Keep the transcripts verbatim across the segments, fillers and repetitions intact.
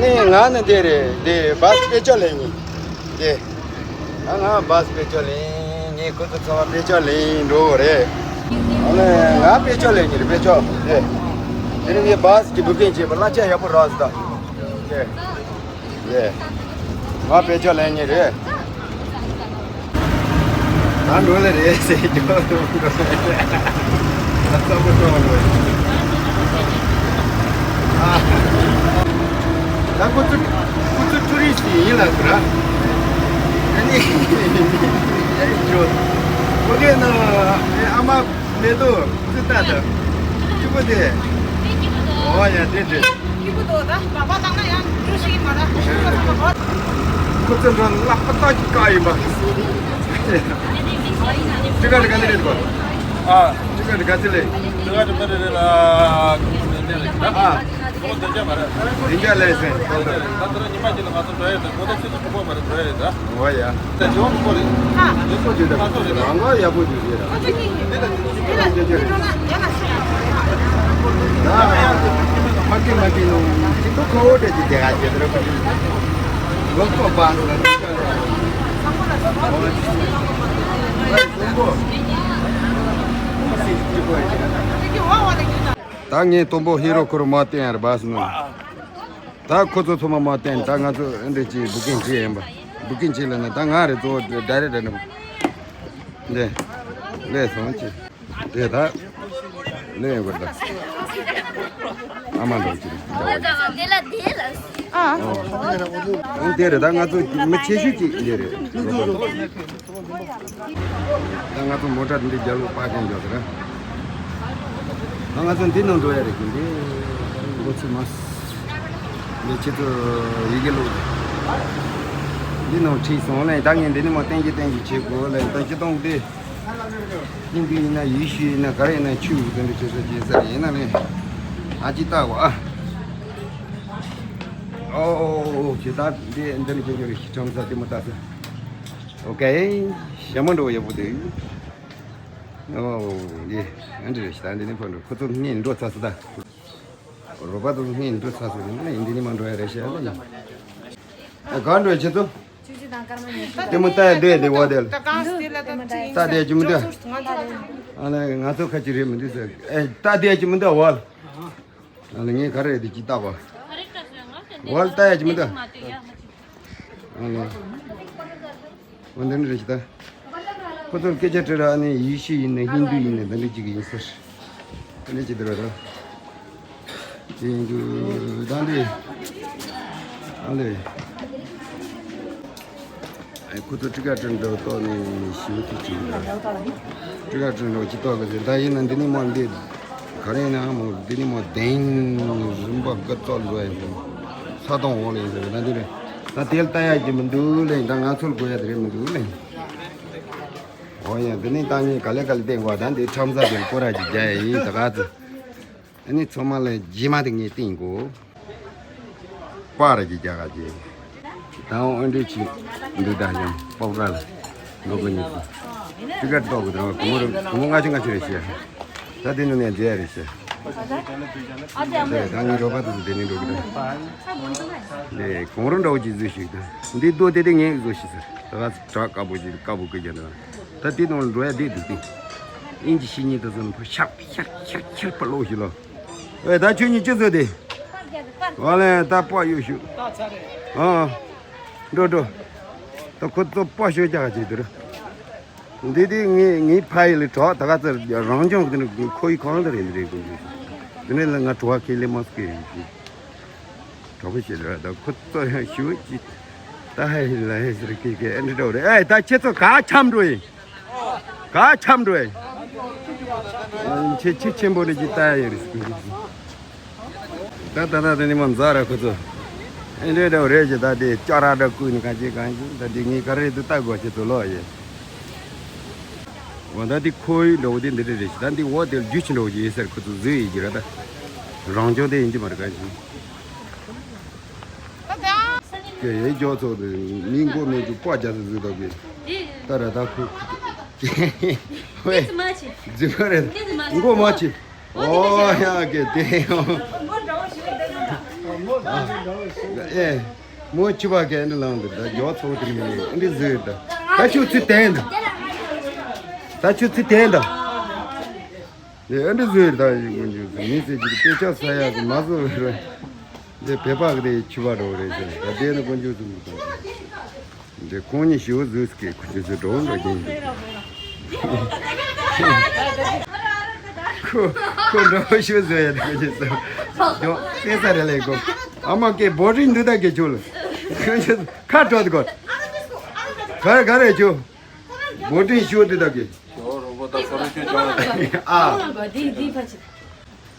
ང་ནི་འདི་རེད། འདི་བཱས་དཔེ་ཆ་ལེན་ཡིན། འདི། ང་ང་བཱས་དཔེ་ཆ་ལེན་ངས་ཁོ་ཚོ་ཚང་མ་དཔེ་ཆ་ལེན་འགྲོ་གི་རེད། ཨ་ལས། ང་དཔེ་ཆ་ལེན་གྱི་རེད། དཔེ་ཆ། འདི། འདི་ནི་ངས་བཱས་ཀྱི་བུ་ཀིང་བྱས་པ། གླ་ཆ་ཡག་པོ་རག་སོང་ད། འདི། འདི། ང་དཔེ་ཆ་ལེན་གྱི་རེད། ད་འགྲོ་ལེ་རེད་ཟེར་རྒྱུ་འགྲོ་ལེ། ད་ཚ་པོ་སྤྲོ་བ་འགྲོ་ཡ། ཨ། ད་ཁོ་ཚོ་ཁོ་ཚོ་ཊུ་རི་སི་ཡིན་ལབ་ཟེར་ར། ཨ་ནི་ཨེ་ཇོ། ཨོ་ཁེ་ན། ཨ་མ་མེ་ཏོག་ཙི་ཏ་ད། ཁྱི་པོ་དེ། ཨོ་ཡ་དེ་དེ། སྐྱིད་པོ་འདུག་ད་མ་པ་བཏང་ན་ཡང་འགྲོ་ཞིག་ཡིན་མ་རེད། ཁོ་ཚོ་འགྲོ་ལག་པ་ཏག་ཅིག་བཀག་ཡིན་པ། ཊི་ཀེ་ཊི་ག་ཚོད་རེད་གོ། ཨ། ཊི་ཀེ་ཊི་ག་ཚོད་རེད། ཊི་ཀེ་ཊི་མི་རེ་རེ་ལ་ཁོ་མོ་བདུན་བརྒྱ་རེད་ད། ཨ། ཁོ་མོ་བདུན་བརྒྱ་མ་རེད། བདུན་བརྒྱ་ལས་ཟིན། ད་ལྟ་ཉི་མ་གཅིག་ལ་ང་ཚོ་འགྲོ་ཡ་རེད། དགོང་དག་ཆུ་ཚོད་དྲུག་པ་མ་རེད། འགྲོ་ཡ་རེད་ད། འོ་ཡ། ད་ཇོ་མི་ཁོ་རེད། ཨ། ཇོ་ཁོ་ཇོ་ད། ང་ཚོ་རེད། ང་ཡག་པོ་ཇོ་ཇོ་རེད། ཨ་ཇོ་ཇོ་ཇོ་རེད། ད་ཕ་གི་མ་གི་ནོ་ཅི་ཏོ་ཁོ་འོ་དེ་ཅི་དེ་ག་ཇེ་དར་ཁོ་ཇོ་ལོ་ཁོ་པ་ལ། ད་ངས་དུམ་བུ་ཧི་རོ་ཁུ་རུ་མ་བསྟན་ཡར་བ་སི་ནོ། ད་ཁོ་ཚོ་ཚང་མ་མ་བསྟན། ད་ང་ཚོ་ཨ་འདྲ་ཅིག་བུ་ཀིང་བྱེད་ཡིན་པ། བུ་ཀིང་བྱེད་ལ་ན་ད་ང་རེ་གཙོ་བོ་ཌའི་རེག་ཊར་ནི། འདི་ལས་སོང་ཅི། དེ་ད་ལས་ཡོད་པར་ད། ཨ་མ་འདྲ་ཅིག་རེད། ཨ། འོ་དེ་རེད། ད་ང་ཚོ་མི་ཆེ་ཤོས་ཅིག་འདི་རེད། ད་ང་ཚོ་མོ་ཊ་འདི་རྒྱབ་ལོགས་པར་ཀིང་རྒྱག་ཟེར། ད་ང་ཚོ་འདི་ནང་འགྲོ་ཡ་རེད་གི། འདི་འགོ་ཚུགས་མ། འདི་ཁྱེད་ཚོ་ཡི་གེ་ཀློག་འདི་ནང་བྲིས་སོང་ལེ། ད་ངས་འདི་ནས་མ་བསྟན་གྱི་བསྟན་གྱི་བྱེད་དགོས་ལེ། ད་སྤྱི་སྟངས་འདི་ཧིན་དུ་ཡིན་ན་ཡེ་ཤུ་ཡིན་ན་ག་རེ་ཡིན་ན་ཆོས་ཀྱི་དོན་དུ་བྱེད་ས་བྱེད་ས་ཡིན་ན་ལེ། ཨ་ཅི་ལྟ་བ་ཨ། ཨོ་ཨོ་ཨོ་ཨོ། ཁྱེད་ད་འདི་འདི་ནས་ཁྱེད་ཁྱོད་རེ་ཁྲམ་ས་དེ་མོ་ལྟ་ས། ཨོ་ཀེ། ཞྭ་མོ་འགྲོ་ཡག་པོ་དེ། ཨོ་ཡེ། ཨ་འདྲ་རེད་ཤག་ད་འདི་ནས་ཕར་འགྲོ། ཁོ་ཚོ་སྔོན་འགྲོ་ཚར་སོང་ད། རོ་པ་ཚོ་སྔོན་འགྲོ་ཚར་སོང་། ཡིན་ན་ཡིན་འདི་ནས་མར་འགྲོ་ཡ་རེད་ཤག་ཨ་ལེ། ཨ་གང་འགྲོ་ཡ་ཁྱེད་ཚོ། ལྟད་མོ་ལྟ་ཡ་འདོད་དེ་བ་དེ་ལ། ལྟ་དེ་ཅི་མི་འདུག་ཨ་ལེ་ང་ཚོ་ཁ་ཅིག་རེད་མི་འདུག་ཟེར། ཨེ་ལྟ་དེ་ཅི་མི་འདུག་བ་ལ། ཨ་ལེ་ངས་ག་རེ་དེ་ཅི་ལྟ་བ། བ་ལ་ལྟ་ཡ་ཅི་མི་འདུག་ཨ་ལེ། འོ་འདི་འདྲ་རེད་ཤག་ད། ཁོ་ཚོར་སྐད་ཆ་དྲིས་ར་ནི་ཡེ་ཤུ་ཡིན་ནི་ཧིན་དུ་ཡིན་ནི་འདི་འདྲ་ཅིག་ཡིན་ཟེར། འདི་འདྲ་ཅིག་འདི་རེད་ད། དེ་ཡིན་དུས་ད་འདི། ཨ་ལེ། ཨེ་ཁོ་ཚོ་ཊི་ཀེ་ཊི་འདྲ་བོ་གཏོར་ནས་ཞི་བ་ཐུག་ཅིག་ཡིན་ད། ཊི་ཀེ་ཊི་འདྲ་བོ་ཅིག་གཏོར་གི་ཟེར། ད་ཡིན་ན་འདི་ནི་མ་འདི། ག་རེ་ཡིན་ན་མོ་འདི་ནི་མོ་གདན་རིམ་པ་དགུ་ཙམ་བཟོ་ཡ་ཡིན། ས་དང་འོག་ལ་ཡིན་ཟེར་ད་འདི་རེད། ད་དེ་ལ་ལྟ་ཡ་གི་མི་འདུག་ལེ། ད་ང་ཚོར་དགོས་ཡ་དེ་རེད་མི་འདུག་ལེ། འོ་ཡ་འདི་ནི་ད་ངས་ག་ལེ་ག་ལེ་བསྟན་དགོས། ད་འདི་ཁྲམ་ས་དེ་ལ་སྐོར་ར་ཅིག་རྒྱག་ཡ་ཡིན་ད་ག་ཚོད། ཨ་ནི་ཚང་མ་ལ་རྗེས་མ་དེ་ངས་བསྟན་དགོས། པར་གྱི་རྒྱ་གར་གྱི། ད་འོང་ཨ་འདྲས་ཅིག་འདུག་ད་ཡང་པོག་ར་ལ་འགྲོ་དགོས་ཉིད་དུ། ཊི་ཀེ་ཊི་གཏོང་དགོས་དང་གོང་མོ་རུ་གོང་མོ་ལྔ་བཅུ་ལྔ་བཅུ་རེད་ཤག་ད་དེ་ནང་ནས་འཛེག་ཡ་རེད་ཤག་ད་ངའི་རོགས་པ་དེ་ཚོ་དེ་ནས་འགྲོ་གི་འདུག་ལས་གོང་རུ་འདྲ་བོ་ཅིག་བཟོས་ཤིག་ད་འདི་རྡོ་དེ་དེ་ངས་བཟོ་ཤིག་ཟེར། ད་ག་བྲག་དཀར་པོ་ཅིག་དཀར་པོ་བཀོད་རྒྱུ་འདུག་ད་དེ་ནང་ལ་འགྲོ་ཡ་དེ་འདུག་སྟེ། ཨིན་ཇི་བཤད་ཉན་དེ་ཚོ་ནི་ཕར་ཤར་ཤར་ཤར་ཤར་ཕར་ལོག་ཤིག་ལོ། ཨེ་ད་ཁྱོད་གཉིས་ཅི་བཟོས་དེ། ཨ་ལས་ད་པགས་གཡུག་ཤོག་ཨ། འགྲོ་འགྲོ། ད་ཁོ་ཚོ་པགས་གཡུག་རྒྱག་ཅིག་དེ་རུ། འདི་དེ་ངའི་ངའི་ཕ་ཡུལ་ལ་གྲོགས་ད་ག་ཚོད་རང་སྐྱོང་གི་ཁོ་ཡི་གང་ལ་རེད་རེད་དགོས་འདུག་དེ་ནས་ལ་ང་གྲོགས་ཁས་ལེན་མ་སྐྱེ་ཡིན་ཞིག་གྲོགས་པོ་ཞིག་རེད་ད་ཁོ་ཚོ་ཡང་ཞུ་ཅི། ད་ཧ་ཧི་ལ་ཧི་ཟེར་ཀི་ཀི་ཨེ་འདྲ་འདྲ་རེད། ཨེ་ད་ཁྱེད་ཚོ་ག་འཆམ་འགྲོ་ཡིན། ག་འཆམ་འགྲོ་ཡིན། ཁྱེད་ཁྱེད་ཆེན་པོ་ནས་ཀྱི་ལྟ་ཡ་ཡོད་རེད། ད་ད་ད་དེ་ནི་མ་མཛའ་ར་ཁོ་ཚོ། ཨེ་འདྲ་འདྲ་རེད་ཀྱི་ད་དེ་ཅོག་ར་འདྲ་བརྐུས་ནས་གང་བྱེད་གང་བྱེད་ད་དེ་ངས་ག་རེ་དུ་ལྟ་དགོས་ཁྱེད་ཚོ་ལོག་ཡིན། འོ་ད་དེ་ཁོའི་འདྲ་བོ་དེ་འདི་འདྲ་རེད་ཤི་ད་འདི་འོ་དེ་རྒྱུ་ཆེན་འདྲ་བོ་ཡིན་ཟེར་ཁོ་ཚོ་བཟོས་ཡིན་གྱི་ར་ད། རང་སྐྱོང་དེ་ཡིན་གྱི་མ་རེད་གང་བྱེད། ཀྱེ་ཡེ་ཇོ་ཚོ་དེ་མི་མགོ་མེད་ཀྱི་པོ་རྒྱ་ཚོ་ཟིག་དག་གི་ད་ར་ད་ཁུ་ཝེ་ཛི་ཁོ་རེད་མགོ་མ་ཆི་ཨོ་ཡ་ཀྱེ་དེ་ཡོང་། ཨེ། མོ་ཆུ་བ་གས་འདི་ལངས་འདུག་ད་མགྱོགས་ཚོགས་དེ་མིན་ནས་འདི་བཟོས་ད། ད་ཆུ་ཚི་དན་ད། ད་ཆུ་ཚི་དན་ད། ཨེ་འདི་བཟོས་ད་ཡིན་ཀུན་འཇུག་ཚོ་མི་ཚེ་གཅིག་དཔེ་ཆ་ས་ཡག་གི་མ་བཟོ་རེད། འདི་བེ་པག་དེ་ཆུ་བ་འགྲོ་རེད་ཟེར་ད་དེ་ནི་ཀུན་འཇུག་ཚོ་མི་གཏོང་། འདི་ཁོང་གཉིས་ཞི་བ་བཟོས་ཀྱི་ཁོ་ཚོས་འགྲོ་འགྲོ་རྒྱུ་ཡིན། ཁོ་ཁོ་འགྲོ་ཞི་བ་བཟོས་ཡ་དེ་ཁོ་ཚོས་ཡོང་བལྟས་ས་རེད་ལས་གོ། ཨ་མ་ཀེ་བོ་ཊིང་འདི་དག་གི་ཆུ་ལ། ཁོ་ཚོས་ཁ་བྲོ་དགོ། ག་རེ་ག་རེ་ཆུ། བོ་ཊིང་ཞུ་འདི་དག་གི། ཞོ་རོ་པོ་ད་ཁོ་རང་ཁྱོད་ཅང་།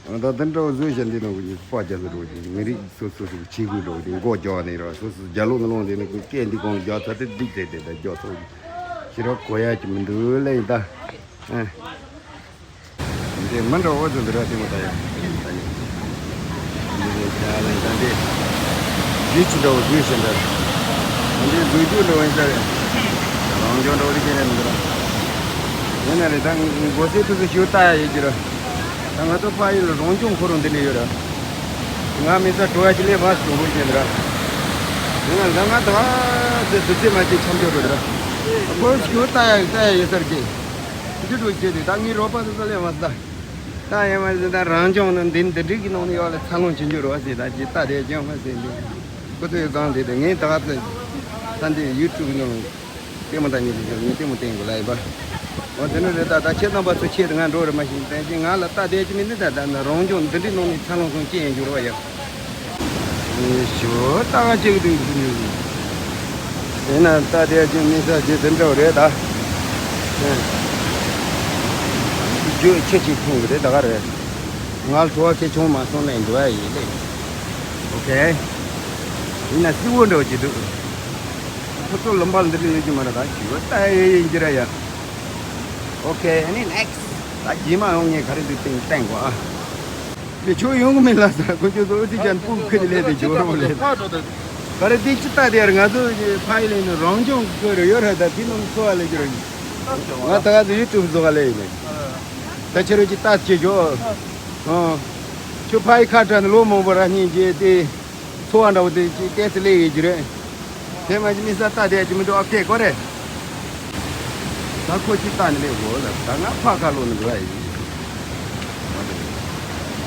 ཨ། ད་དེ་འདྲ་བོ་བཟོས་བཞག་འདི་ནང་གི་ཕ་རྒྱ་ལ་འགྲོ་གི་མི་རིགས་སོ་སོ་སོ་ཆེ་གུ་འགྲོ་གི་མགོ་རྒྱག་ནས་ར་སོ་སོ་རྒྱ་ལོ་ནང་ལོང་དེ་ནི་ཀུན་སྐད་འདི་གོང་རྒྱག་ཚར་ཏེ་སྡིག་ཚད་དེ་ད་རྒྱག་ཚོགས་ཀྱི་ཕྱི་རོགས་གོ་ཡ་ཀྱི་མི་འདུག་ལེ་ཡིན་ད། ཨ། འདི་མི་འདྲ་བོ་ཚོ་འདི་ར་ལྟད་མོ་ལྟ་ཡ་ཡིན་ད་ཡིན། འདི་ནི་རྒྱ་ལ་ཡིན་ད་འདི་རྒྱུ་ཆུ་འདྲ་བོ་བཟོས་བཞིན་འདྲ། འདི་བཟོ་རྒྱུ་འདྲ་བོ་ཡིན་ད་རེད། རང་སྦྱོང་འདྲ་བོ་དེ་ཁྱེད་རེད་མི་འདུག་ར། ཡིན་ན་རེད་ད་མགོ་སེ་ཐུ་སུ་ཞུ་ལྟ་ཡ་ཡོད་ཀྱི་ར། ད་ང་ཚོ་ཕ་ཡུལ་ལ་རང་སྦྱོང་ཁོ་རང་འདི་ནས་ཡོད་ར། ང་མི་ས་བྲོ་བ་ཅི་ལས་བ་སུ་གྲོང་པོ་ཅན་ར། ང་ང་ད་དེ་དུ་ཚེ་མ་ཅིག་འཆམ་འཇོག་རོགས་ར། ཁོ་ཞུ་ལྟ་ཡ་ལྟ་ཡ་ཡོད་སར་གི། འདི་འགྲོ་བྱེད་དུས་ད་ངའི་རོགས་པ་དུ་ས་ལས་མ་ས། ད་ཡ་མ་ཟི་ད་རང་སྦྱོང་ནི་འདི་འདི་འགྲིག་གི་ནང་ནས་ཡོད་ལ་འཚར་ལོངས་བྱེད་འཇོག་རོགས་ཟེར་ད་ཅི་ལྟ་དེ་སྦྱོང་མ་ཟེར་འདི། ཁོ་ཚོས་གང་དེ་དེ་ངས་ད་ག་ཚོད་ད་འདི་ཡུ་ཊུབ་ནང་། ལྟད་མོ་ལྟ་ཉེ་དུ་ཞོག་ངས་ལྟད་མོ་བསྟན་དགོས་ལ་ཡིན་པ། འོ་དེ་ནི་རེད་ད་ད་ཁྱེད་རྣམ་པ་ཚོ་ཆེད་དུ་ང་འགྲོ་རེ་མ་ཤེས་ཏན་ཅི་ང་ལ་ལྟ་བསྡད་ཀྱི་མི་འདི་ད་ད་ནི་རང་སྦྱོང་འདི་འདྲའི་ནང་ནས་འཚར་ལོངས་སོང་སྐྱེ་ཡིན་འགྱུར་བ་ཡག་ཞོ་ལྟ་ག་ཅིག་དུ་ཡིན་ཡིན། དེ་ན་ལྟ་བསྡད་ཀྱི་མི་ས་ཅི་དེ་འདྲ་བ་རེད་ད། རྒྱུ་ཆེ་ཅིག་མཐོང་གི་རེད་ད་ག་རེད། ང་ལ་བྲོ་བ་ཁེ་ཆུང་མ་སོང་ནས་འགྲོ་ཡ་ཡིན་ལེ། ཨོ་ཁེ། ཡིན་ན་སི་བོ་འདྲ་བ་ཅིག་འདུག་ཁོ་ཚོ་ལུང་པ་འདི་འདྲ་ཡོད་ཀྱི་མ་རེད་ད་ཞུ་ལྟ་ཡིན་གྱི་ར་ཡ། ཨོ་ཁེ་ཨ་ནི་ནེག་སི་ད་རྗེས་མ་ཡོང་ངས་ག་རེ་འདུག་སྟེང་བསྟན་གོ་ཨ། མི་ཆོ་ཡོང་གི་མིན་ལ་ས་ཁོ་ཚོ་ཨུ་ཚི་ཅན་སྤུ་གུ་ཁུ་ནི་ལས་དེ་ཇོ་རོ་ལས། ག་རེ་འདི་ཅི་ལྟ་དེ་ཡར་ང་ཚོ་ཕ་ཡི་ལས་ནི་རང་སྦྱོང་གི་ཁོས་རེ་ཡོད་ར་ད་དེ་ནང་འཚོ་བ་ལས་ཀྱི་ར་ཡིན། ང་ད་ག་ཚོ་ཡུ་ཊུབ་བཟོ་བ་ལས་ཡིན་ནི། ད་ཁྱེད་རང་ཅི་ལྟ་ཅི་ཇོ། ཨང་། ཁྱོད་ཕ་ཡི་ཁ་བྲལ་ནས་ལོ་མང་པོ་ར་སྙིང་རྗེ་དེ། འཚོ་བ་འདྲ་བོ་དེ་ཅིག་ཏོག་ཙམ་སླེབས་ཡོད་ཀྱི་རེད། དེ་མ་གཞི་མི་ས་ལྟ་བསྡད་ཀྱི་མི་འདུག་ཨ་ཕས་གོ་རེད། ད་ཁོ་ཅིག་ལྟ་ནི་ལས་འོ་ལ་ད་ང་ཕ་ཁ་ལོ་ནི་འགྲོ་ཡ་ཡིན།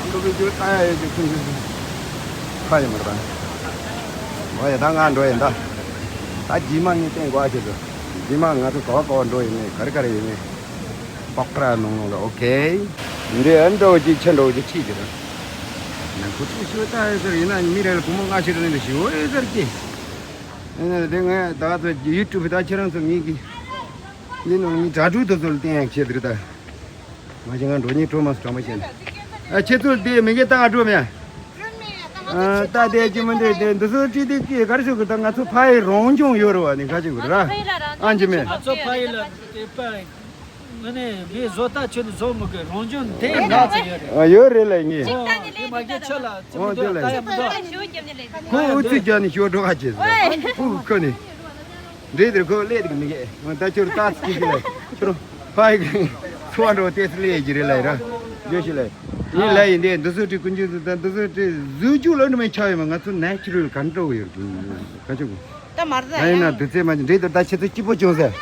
འགྲོ་གི་རྒྱུ་ལྟ་ཡ་ཡོད་ཀྱི་ཁུངས་ཀྱི་ཁ་ཡིན་མ་རེད་པ། འོ་ཡ་ད་ང་འགྲོ་ཡིན་ད། ད་རྗེས་མ་ངས་བསྟན་དགོས་ཨ་ཁྱེད་ཚོ། རྗེས་མ་ང་ཚོ་ག་བ་ག་བ་འགྲོ་ཡིན་ནས་ག་རེ་ག་རེ་ཡིན་ནས། པོག་ར་ནང་ལོགས་ལ་ཨོ་ཁེ། འདི་ཨ་འདྲ་བོ་ཅིག་ཆེ་འདྲ་བོ་ཅིག་ཁྲིད་ཀྱི་རེད། ནང་ཁུ་ཚུར་ཤོད་ལྟ་ཡོད་ཟེར་ཡིན་ན་མི་རེ་ལ་སྒོར་མོ་ལྔ་བཅུ་རེ་ལེན་དུ་ཞུ་འོ་ཡོད་ཟེར་གི། ཨ་ནི་དེ་ངས་ད་ཚོ་ཡུ་ཊུབ་ད་ཁྱེད་རང་ཚོ་ངེད་ཀྱི། འདི་ནང་ངའི་དྲ་གྲུ་དེ་ཚོ་ལ་བསྟན་ཡག་བྱེད་དུ་རེད་ད། མ་གཞི་ང་འགྲོ་ཉིན་འགྲོ་མ་སོང་གྲོགས་མོ་བྱས་ནས། ཨ་ཁྱེད་ཚོ་དེ་མི་འགལ་ད་ང་འགྲོ་མེད། ཨ་ལྟ་བསྡད་ཀྱི་མི་འདྲ་དེ་འདི་ཚོ་བྲིས་དེ་ཅི་ག་རེ་ཞུ་གི་ད་ང་ཚོ་ཕ་ཡི་རང་སྦྱོང་ཡོད་རེད་བ་ནི་ག་ཅིག་ར། ཨ་འཇི་མེད། ང་ཚོ་ཕ་ཡི་ལ་དེ་པ། ང་ནི་མི་བཟོ་ལྟ་ཆོས་ནི་བཟོ་མི་དགོས་རང་སྦྱོང་དེ་ཡིན་ན་ཚེ་ཡོད་རེད། ཨ་ཡོད་རེད་ལ་ངས། ཨོ་དེ་མ་གི་ཆོས་ལ་ཚེ་མི་འདུག་ལྟ་ཡ་མི་འདུག་ཁོ་འུ་ཚུགས་རྒྱག་ནི་ཞོ་འགྲོ་ཁ་ཆེ་ཟེར། ཁོ་ཁོ་ནི། འདྲེ་དེར་ཁོ་ཀླད་དེ་མི་གས་ང་ད་ཁྱོད་ལྟ་ཚིག་གི་ལ་ཁྱོད་ཕ་ཡི་གི་ཚོ་བ་འགྲོ་ཏེ་སི་ལེ་གི་རེད་ལ་ཡི་ར། ཡོད་ཤི་ལ་ཡི་ལ་ཡི་འདི་འདི་ཚོ་ཏི་ཀུན་ཅི་ཚོ་ད་འདི་ཚོ་ཏི་བཟོ་རྒྱུ་ལ་འགྲོ་མེད་ཆ་ཡོད་མ་ང་ཚོ་ནེ་ཅུ་རལ་ག་འདྲ་བོ་ཡོད་གི་ཁ་ཆུ་གི་ད་མར་ད་ད་ཡིན་ན་ཡང་འདི་ཚེ་མ་འདྲེ་དེར་ད་ཁྱེད་ཚོ་སྐྱིད་པོ་བྱུང་ཟེར་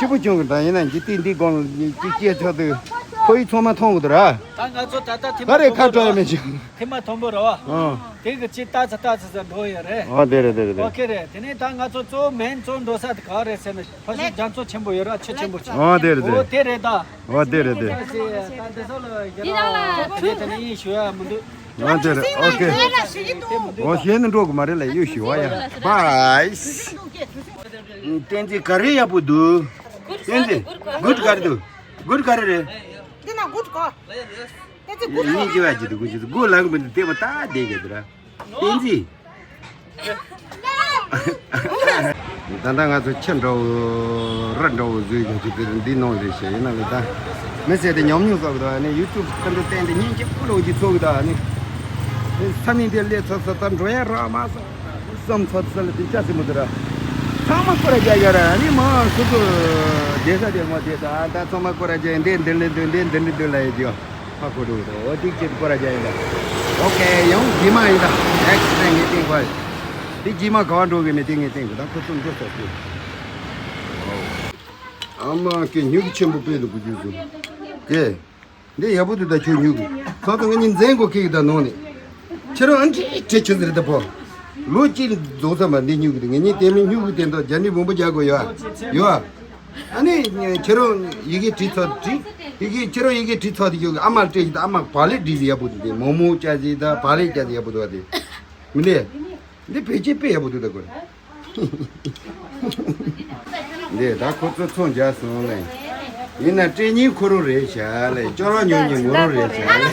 སྐྱིད་པོ་བྱུང་གི་ད་ཡིན་ན་འདི་ཏི་འདི་དགོང་ལ་ཅི་སྐྱེས་ཆོག་དུ་ཁོ་ཡི་ཚོ་མ་མཐོང་གི་དུ་ར་ད་ང་ཚོ་ད་ལྟ་ཐེངས་ག་རེ་མ་ཁ་ཐོན་པ་བྲོ་ཡ་རེད་མེད་ཅིག་ཐེངས་མ་མཐོན་པོ་རེད་བ། ཨང་། དེ་གི་ཅི་ལྟ་ཚ་ལྟ་ཚ་ཚ་འགྲོ་ཡོད་རེད། ཨོ་དེ་རེད་དེ་རེད་དེ། ཨོ་ཁེ་རེད། དེ་ནས་ད་ང་ཚོ་གཙོ་བོ་མེན་གཙོ་འགྲོ་ས་དེ་ག་རེད་ཟེར་ན་ཕ་ཤུལ་རྒྱ་མཚོ་ཆེན་པོ་ཡོད་ར་ཆུ་ཆེན་པོ་ཆེ། ཨོ་དེ་རེད་དེ། ཨོ་དེ་རེད་དེ། ཨོ་དེ་རེད་དེ། ད་འདི་ཚོ་ལ་རྒྱ་ར་དེ་ནས་དེ་ནས་ཡིན་ཞུ་ཡ་མི་འདུག་ཨོ་དེ་རེད་ཨོ་ཁེ། ཨོ་གཞན་ནི་འགྲོ་གི་མ་རེད་ལ་ཡོད་ཞུ་བ་ཡ། བཱའི། བསྟན་འཛིན་ག་རེ་ཡག་པོ་འདུག་བསྟན་འཛིན་གུད་ག་རེ་འདུག་གུད་ག་རེ་རེད། འདི་ན་གུད་གོ། བསྟན་འཛིན་གུད་ག་ཡིན་གྱི་བ་ཅི་འདུག་གུ་ཅི་འདུག་གུ་ལག་མི་འདུག་བལྟས་པ་ད་བསྡད་ཀྱི་འདུག་ར། བསྟན་འཛིན། ད་ལྟ་ང་ཚོ་ཁྱི་འདྲ་བོ་རི་འདྲ་བོ་བཟོས་ཀྱང་ཅིག་དེ་འདི་ནང་རེད་ཤེས་ཡིན་ན་ལས་ད་མི་ཟེར་དེ་ཉམས་མྱོང་ཚོགས་ཀྱི་ད་ནི་ཡུ་ཊུབ་སྟེང་དུ་བསྟན་ཏེ་སྙིང་རྗེ་ཀུ་ལོ་ཅིག་ཚོགས་ཀྱི་ད་ནི་ས་ནི་དེ་ལས་ཚ་ཚ་ད་འགྲོ་ཡ་རག་མ་སོང་བསམ་ཚ་ཚ་ལ་དེ་ཅག་སེ་མོ་དེ་ར་ཚང་མ་སྐོར་ར་རྒྱག་ཡ་ར་ནི་མ་སུ་སུ་བསྡད་ས་དེ་མ་བསྡད་ད་ད་ཚང་མ་སྐོར་ར་རྒྱག་ཡ་འདི་འདི་ལས་འདི་འདི་འདི་འདི་ལ་ཡ་རྒྱག་ཧ་གོ་འགྲོ་གི་འདུག་འོ་ཏིག་ཅེ་སྐོར་ར་རྒྱག་ཡིན་ད། ཨོ་ཁེ། ཡང་རྗེས་མ་ཡིན་ད། ནེག་སི་ཊི་ནེ་ངས་བསྟན་དགོས། དེ་རྗེས་མ་ག་བ་འགྲོ་གི་མེད། དེ་ངས་བསྟན་དགོས། ད་ཁོ་ཚོ་འགྲོ་ཚར་སོང་། ཨ་མ་ཀེ། སྨྱུ་གུ་ཆེན་པོ་དཔེ་འདུག་གོ་རྒྱུ་བཟོ། ཀེ། འདི་ཡག་པོ་འདུག་ད་ཁྱོད་སྨྱུ་གུ། ཁོ་ཚོ་ངེད་གཉིས་འཛིང་དགོས་ཁེལ་གི་ད་ནང་ནས། ཁྱེད་རང་ཨ་འདྲི་བྲེལ་ཆེ་ཟེར་ད་པོ། ལོ་གཅིག་རྫོགས་ཚར་མ་འདི་སྨྱུ་གུ་དེ། ངེད་གཉིས་དེ་མིན་སྨྱུ་གུ་དེ་འདྲ་རྒྱ་འདྲི་བོང་བུ་རྒྱག་དགོས་ཡོད་ཡོད། ཨ་ནི་ཁྱེད་རང་ཡི་གེ་བྲིས་ཚར་བྲིས། ཡི་གེ་ཁྱེད་རང་ཡི་གེ་བྲིས་ཚར་དེ་ཁྱོད་ཨ་མར་སྤྲད་ཀྱི་ད། ཨ་མ་བག་ལེབ་བྲིས་ཟིག་ཡག་པོ་འདུག་དེ་མོག་མོག་བྱས་ཟིག་ད། བག་ལེབ་བྱས་ཟིག་ཡག་པོ་འདུག་བ་དེ། མི་འདི། འདི་བེད་སྤྱོད་དཔེ་ཡག་པོ་འདུག་ད་ཁོ། འདི་ད་ཁོ་ཚོ་ཚོང་རྒྱག་སོང་ལེ། ཡིན་ན་སྤྲད་མཁན་ཁོ་རང་རེད་ཤག་ལེ། སྐྱོར་བ་ཉོ་མཁན་མོ་རང་རེད་ཤག་ལེ།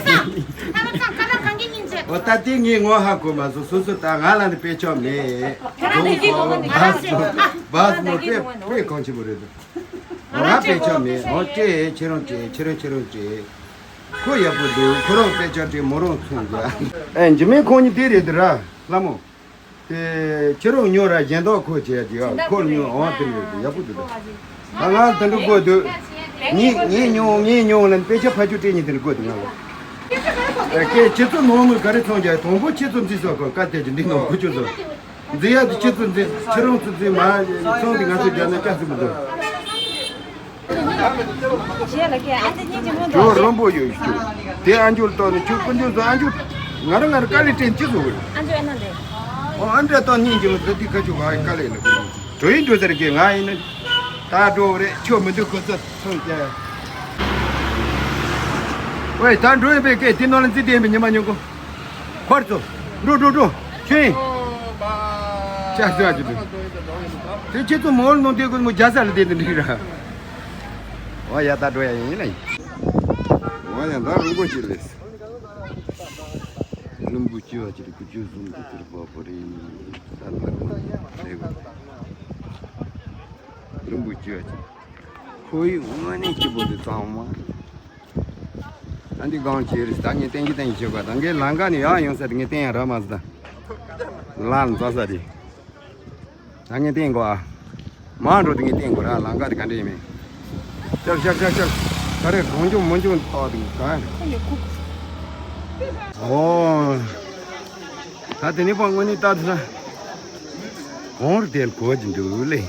ཨ་མ་ཚང་ཀ་ན་གང་གི་ཉིན་ཚེ། འོ་ད་དེ་ངས་ངོ་ཧ་གོ་མ་སོང་། སོ་སོ་ད་ང་ལ་ནི་དཔེ་ཆ་མེད། རྫོང་ཁོ་བཱ་སི་མོ་བཱ་སི་མོ་དཔེ་དཔེ་གང་ཆེན་པོ་རེད་འདུག་ང་དཔེ་ཆ་མེད། འོ་སྤྲད། ཁྱེད་རང་སྤྲད། ཁྱེད་རང་ཁྱེད་རང་སྤྲད། ཁོ་ཡག་པོ་འདུག་ཁོ་རང་དཔེ་ཆ་སྤྲད། མོ་རང་ཚོང་རྒྱག་ཨེ་འཇིགས་མེད་ཁོང་གཉིས་དེ་རེད་འདུག་ར་ལྷ་མོ། དེ་ཁྱེད་རང་ཉོ་ར་གཞན་དག་ཁོ་བྱས་ཀྱི་ཡ། ཁོ་ཉོ་འོང་དེ་རེད། ཡག་པོ་འདུག་ད་ང་དེ་འདྲ་དགོས་འདུག་ངས་ངས་ཉོ་ངས་ཉོ་ལ་དཔེ་ཆ་ཕ་ཆུ་སྤྲད་ཉིན་དེ་འདྲ་དགོས་འདུག་ང་ལ། ཨེ་ཀེ། ཁྱེད་ཚོ་ནང་མི་ག་རེ་ཚོང་རྒྱག་དང་པོ་ཁྱེད་ཚོ་འཛིན་ས་གོ་ཀ་དེ་ཅི་འདི་ནང་ཁུ་ཆུ་ཚོ། འཛིན་ཡ་དེ་ཁྱེད་ཚོ་འཛིན། ཁྱེད་རང་ཚོ་འཛིན་མ་ཚོང་དེ་ང་ཚོ་རྒྱག་ན་སྐྱ་ཚིག་མི་འདུག་ཁྱོད་རོན་པོ་ཡོད་ཤུ། དེ་ཨ་འཇུ་ལ་བཏང་ནས་ཁྱོད་ཀུན་འཇུ་ཚོ་ཨ་འཇུ། ང་རང་ང་རང་དཀའ་ལས་དྲན་ཅི་བཟོ་གི་རེད། ཨ་འཇུ་ཨེ་ན་ལེ། ཨོ་ཨ་འདྲ་བཏང་སྙིང་རྗེ་མོ་འདི་དེ་ཁ་ཆུ་བ་དཀའ་ལས་ལ་གོ། འགྲོ་ཡིན་འགྲོ་ཟེར་གི། ང་ཡིན་ན་ད་འགྲོ་རེད། ཁྱོད་མི་འདུག་ཁོ་ཚོ་ཚོང་རྒྱག་ཝེ་ད་འགྲོ་ཡིན་པའི་སྐད་དེ་ནང་ལ་འཛི་དེ་ཡིན་པའི་ཉི་མ་ཉོ་གོ་ཁོར་ཚོ། འགྲོ་འགྲོ་འགྲོ། ཁྱོད་ཡིན། ཅག་ཅག་ཅིག་འགྲོ། དེ་ཁྱེད་ཚོ་མོལ་ནང་དེ་ཀུན་མོ་རྒྱ་ས་ལ་བསྡད་དེ་འགྲིག་ར། འོ་ཡ་ད་འགྲོ་ཡ་ཡིན་ལ་ཡིན། འོ་ཡ་ད་རིན་པོ་ཆེ་ལས། རིན་པོ་ཆེ་བ་ཅིག་ཀུ་ཅུ་གསུམ་དུ་ཐུར་པ་པོ་རེད། ད་ལ་རིན་པོ་ཆེ་བ་ཅིག་ཁོ་ཡི་དངོས་གནས་སྐྱིད་པོ་འདུག་ཚང་མ། ཨ་འདི་གང་བྱེད་རེད། ད་ངས་བསྟན་གྱི་བསྟན་གྱི་བྱེད་པ་ད་ངས་ལམ་ཁ་ནས་ཡར་ཡོང་ས་དེ་ངས་བསྟན་ཡ་རག་མ་སོང་། ད་ལམ་འཛག་ས་རེད། ད་ངས་བསྟན་དགོས་ཨ། མར་འགྲོ་དེ་ངས་བསྟན་དགོས་ར། ལམ་ཁ་དེ་ག་འདྲ་ཡིན་མིན། ཤར་ཤར་ཤར་ཤར། ད་རེས་གང་བྱུང་མང་བྱུང་ཏོག་དེ་ག་ཨོ། ད་དེ་ནས་ཕར་དངོས་གནས་ལྟ་དུས་ན། གངས་རི་དེར་གོ་གི་འདུག་ལེ།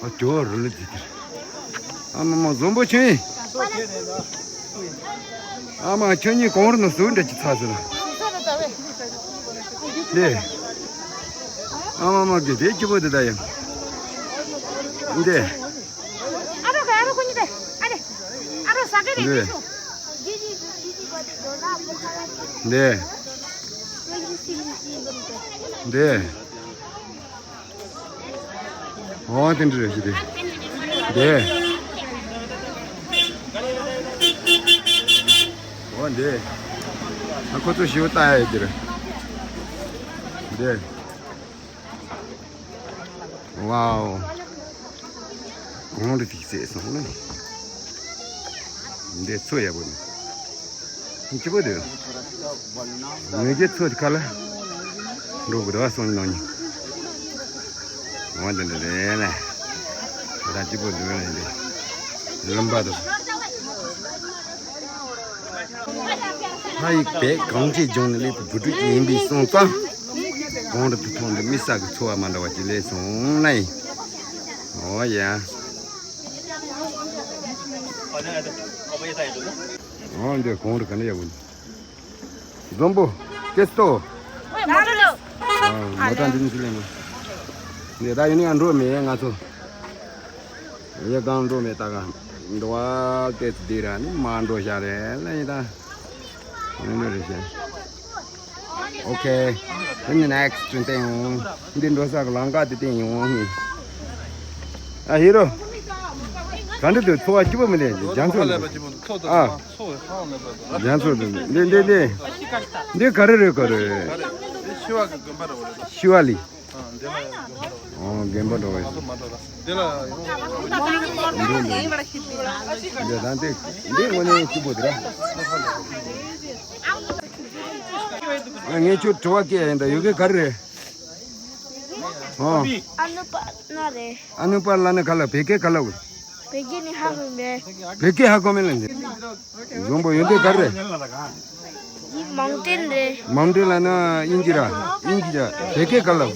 ཨ་ཇོ་རུ་ལི་ཙི་ཙི། ཨ་མ་མ་བཟང་པོ་ཆེ། ཨ་མ་ཁྱོད་གཉིས་གངས་རི་ནང་ཟུག་འདྲ་ཅིག་ཚ་ཟེར། ལེ། ཨ་མ་མ་གི་དེ་སྐྱིད་པོ་དེ་ད་ཡང་། འདི། ཨ་རོ་ག་ཨ་རོ་ཁོ་གཉིས་དེ། ཨ་རེ། ཨ་རོ་ཟ་གི་རེད། འདི། འདི་ཤོ། འདི། འདི། འོ་དེ་འདྲ་རེད་ཤི་དེ། དེ། འོ་འདི། ཨ་ཁོ་ཚོ་ཞིའུ་ལྟ་ཡ་ཡོད་ཀྱི་རེད། འདི། ཝའོ། གངས་རི་ཐིག་ཚད་སོང་ནི། འདི་ཚོ་ཡག་པོ་ནི། སྐྱིད་པོ་འདུག་ངེད་ཀྱི་ཚོ་དེ་ཁ་ལ་འགྲོ་དགོས་རེད་བ། སོང་ནང་ནི། འོ་འདི་འདི་རེད་ལ། ད་སྐྱིད་པོ་འདུག་ལ་འདི། ལུམ་པ་དང་། ཕ་ཡི་བས་གངས་ཅན་ལྗོངས་ནས་སླེབས་པའི་བུ་ཕྲུག་ཅིག་ཡིན་པའི་སོང་ཙང་། གངས་རི་དེ་མཐོང་དུས་མི་ས་གི་ཚོར་བ་མ་འདྲ་བ་ཅིག་སླེབས་སོང་ལ་ཡིན། འོ་ཡ། འོ་འདི་གངས་རི་ག་འདྲ་ཡག་པོ་འདུག་བཟང་པོ། ཀེ་སྟོ། མོ་ཊ་འདི་ནས་སུ་ལེན་མ། འདི་ད་ཡིན་ཡང་འགྲོ་མེད་ང་ཚོ། ཡ་གང་འགྲོ་མེད་ད་ག་འགྲོ་བ་ཏེ་འདི་ར་ནི་མ་འགྲོ་ཤ་རེད་ལ་ཡིན་ད། འགྲོ་རེད་ཤ། ཨོ་ཁེ། འདི་ནི་ནེག་སི་ཊི་བསྟན་ཡོང་། འདི་འགྲོ་ས་གི་ལམ་ཁ་དེ་བསྟན་ཡོང་ངས། ཨ་ཧི་རོ། ག་འདྲ་འདུག་ཚོར་བ་སྐྱིད་པོ་མི་འདུག་རྒྱ་མཚོ་ལ། ཨ། རྒྱ་མཚོ་འདི་འདི་འདི། འདི་ག་རེ་རེད་ག་རེ། ཤི་བ་གི་དགོན་པ་རེད། ཤི་བ་ལི། ཨ་འདི་ལ་ཡོང་། ཨོ་དགོན་པ་འགྲོ་བའི། ང་ཚོ་མ་འགྲོ་ལ། འདི་ལ་ཡོང་། འདི་འདི་འདི། འདི་ད་འདི་འདི་དངོས་གནས་སྐྱིད་པོ་འདུག་ར། ཨ་ངས་ཁྱོད་དྲི་བ་སྐད་ཡིན་ད་ཡོད་གི་ག་རེ་རེད། ཨ། ཨ་ནུ་པ་ན་རེད། ཨ་ནུ་པ་ལ་ནི་ག་ལ་བོད་སྐད་ག་ལ་འོ། བོད་སྐད་ནི་ཧ་གོ་མེད། བོད་སྐད་ཧ་གོ་མེད་ལ་འདི། བཟང་པོ་ཡོན་ཏན་ག་རེ། མའུན་ཊེན་རེད། མའུན་ཊེན་ལབ་ན་དབྱིན་ཇི་ར། དབྱིན་ཇི་ར། བོད་སྐད་ག་ལབ།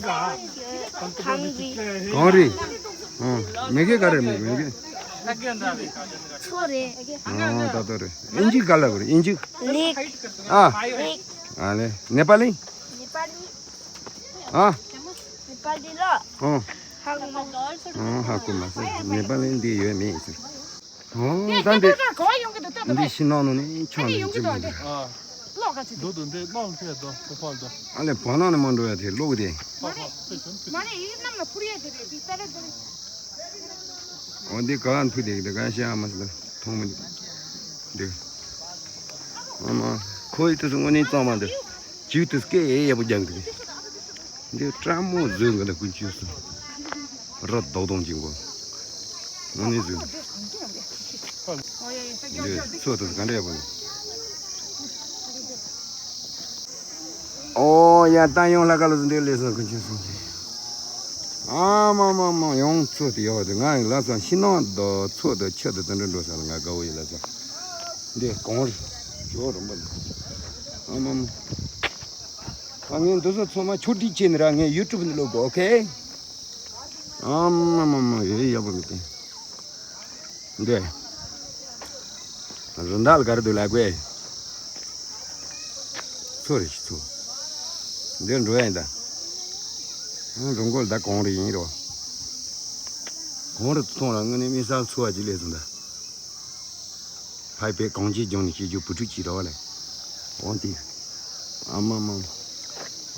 གངས་རི། གངས་རི། ཨོ། མི་སྐད་ག་རེ། མི་སྐད། མཚོ་རེད། ཨོ། ད་ལྟ་རེད། དབྱིན་ཇི་ག་ལབ་རེད། དབྱིན་ཇི། ལེག་ཨ། ལེག་ཨ་ལེ། ནེ་པ་ལི། ནེ་པ་ལི། ཨ། ནེ་པ་ལི་ལ། ཨོ། ཧ་གོ་མ། ཨོ། ཧ་གོ་མ་སོང་། ནེ་པ་ལི་འདི་ཡོད་མེད་ཟེར། ཨོ། ད་འདི། འདི་ཤིང་ནགས་ནང་ནས་ཆང་ནས་ཅི་མི་འདུག་ཨ། འདུག་འདུག་འདི་གློག་འཁྱེར་འདུག་ཁོ་ཕར་འདུག་ཨ་ལེ། བར་སྣང་ནས་མ་འགྲོ་ཡ་དེ་གློག་དེ། ཕར་ཕར་ཕར་ཕྱིན། མ་རེད། ཡིན་ནམ་ལ་འཕུར་ཡ་དེ་རེད། འདི་ཏ་རེ་ཏ་རེ། ཨོ། འདི་ག་ལ་འཕུར་དེ་གི་དེ་ག་ཤེས་ཨ་མ་སི་ལ་མཐོང་མི་འདུག་འདི། ཨ་མ། ཁོ་ཡི་དུས་སུ་དངོས་གནས་གཙང་མ་འདུག་ཅིའུ་དུས་སྐད་ཡག་པོ་རྒྱག་གི་འདུག་འདི་སྤྲ་མོ་བཟོས་འགའ་ལ་ཀུན་སྤྱོད་སོང་། ར་རྡོག་རྡོག་ཅིག་གོ། དངོས་གནས་བཟོས་འདུག་འདི་མཚོ་དུས་ག་འདྲ་ཡག་པོ་འདུག་ཨོ་ཡ། ད་ཡང་ལྷ་ཁ་ལ་འདི་ལས་སོང་ཀུན་སྤྱོད་སོང་ཅིག་ཨ་མ་མ་མ། ཡང་མཚོ་དེ་ཡག་འདུག་ང་ལ་སོང་ཤིང་ནགས་དང་མཚོ་དང་ཆུ་དང་དེ་འདྲ་འགྲོ་ས་ལ་ང་དགའ་བོ་ཡོད་ལ་སོང་། འདི་གངས་རི་ཇོ་རིང་པོ་འདུག་ཨ་མ་མ། ཨ། ངས་འདི་ཚོ་ཚང་མ་ཕྱོགས་སྒྲིག་བྱས་ནས་ར། ངས་ཡུ་ཊུབ་ནས་བླུག་གོ། ཨོ་ཁེ། ཨ་མ་མ་མ། ཡེ་ཡག་པོ་མི་བསྟན། འདི། རི་འདབས་ལ་ག་རེ་འདུག་ལབ་དགོས། མཚོ་རེད་ཤི་མཚོ། འདིར་འགྲོ་ཡ་ཡིན་ད། ཨ། རི་མགོ་ལ་ད་གངས་རི་ཡིན་རོ། གངས་རི་མཐོང་ར་དངོས་གནས་དམིགས་བསལ་ཚོར་བ་ཅིག་སླེབས་སོང་ད། ཕ་ཡི་བས་གངས་ཅན་ལྗོངས་ནས་སྐྱེས་རྒྱུ་བུ་ཕྲུག་ཅིག་རེད་བ་ལས། འོ་འདི། ཨ་མ་མ།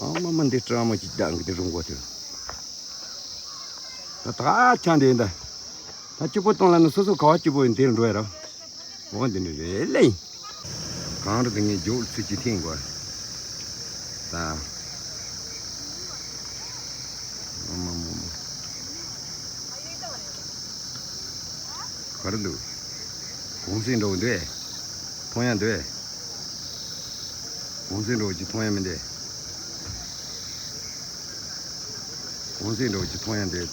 ཨ་མ་མ། འདི་སྤྲ་མོ་ཅིག་བདག་གི་འདི་རུ་མགོ་དེ། ད་ད་ཆ་འདི་ཡིན་ད། ད་སྐྱིད་པོ་གཏོང་ལ་ནི་སོ་སོ་ག་བ་སྐྱིད་པོ་ཡིན་དེར་འགྲོ་ཡ་ར། འོ་འདི་འདྲ་རེད་ལེ། གངས་རི་དེ་ངས་མགྱོགས་ཚུད་ཀྱི་འཐེན་དགོས། ད། ཨ་མ་མ་མ། ག་རེ་འདུག་གུང་སེང་འདྲ་བོ་འདུག་ཨེ། མཐོང་ཡ་འདུག་ཨེ། གུང་སེང་འདྲ་བོ་ཅིག་མཐོང་ཡ་མི་འདུག་གུང་སེང་འདྲ་བོ་ཅིག་མཐོང་ཡ་འདུག་ད།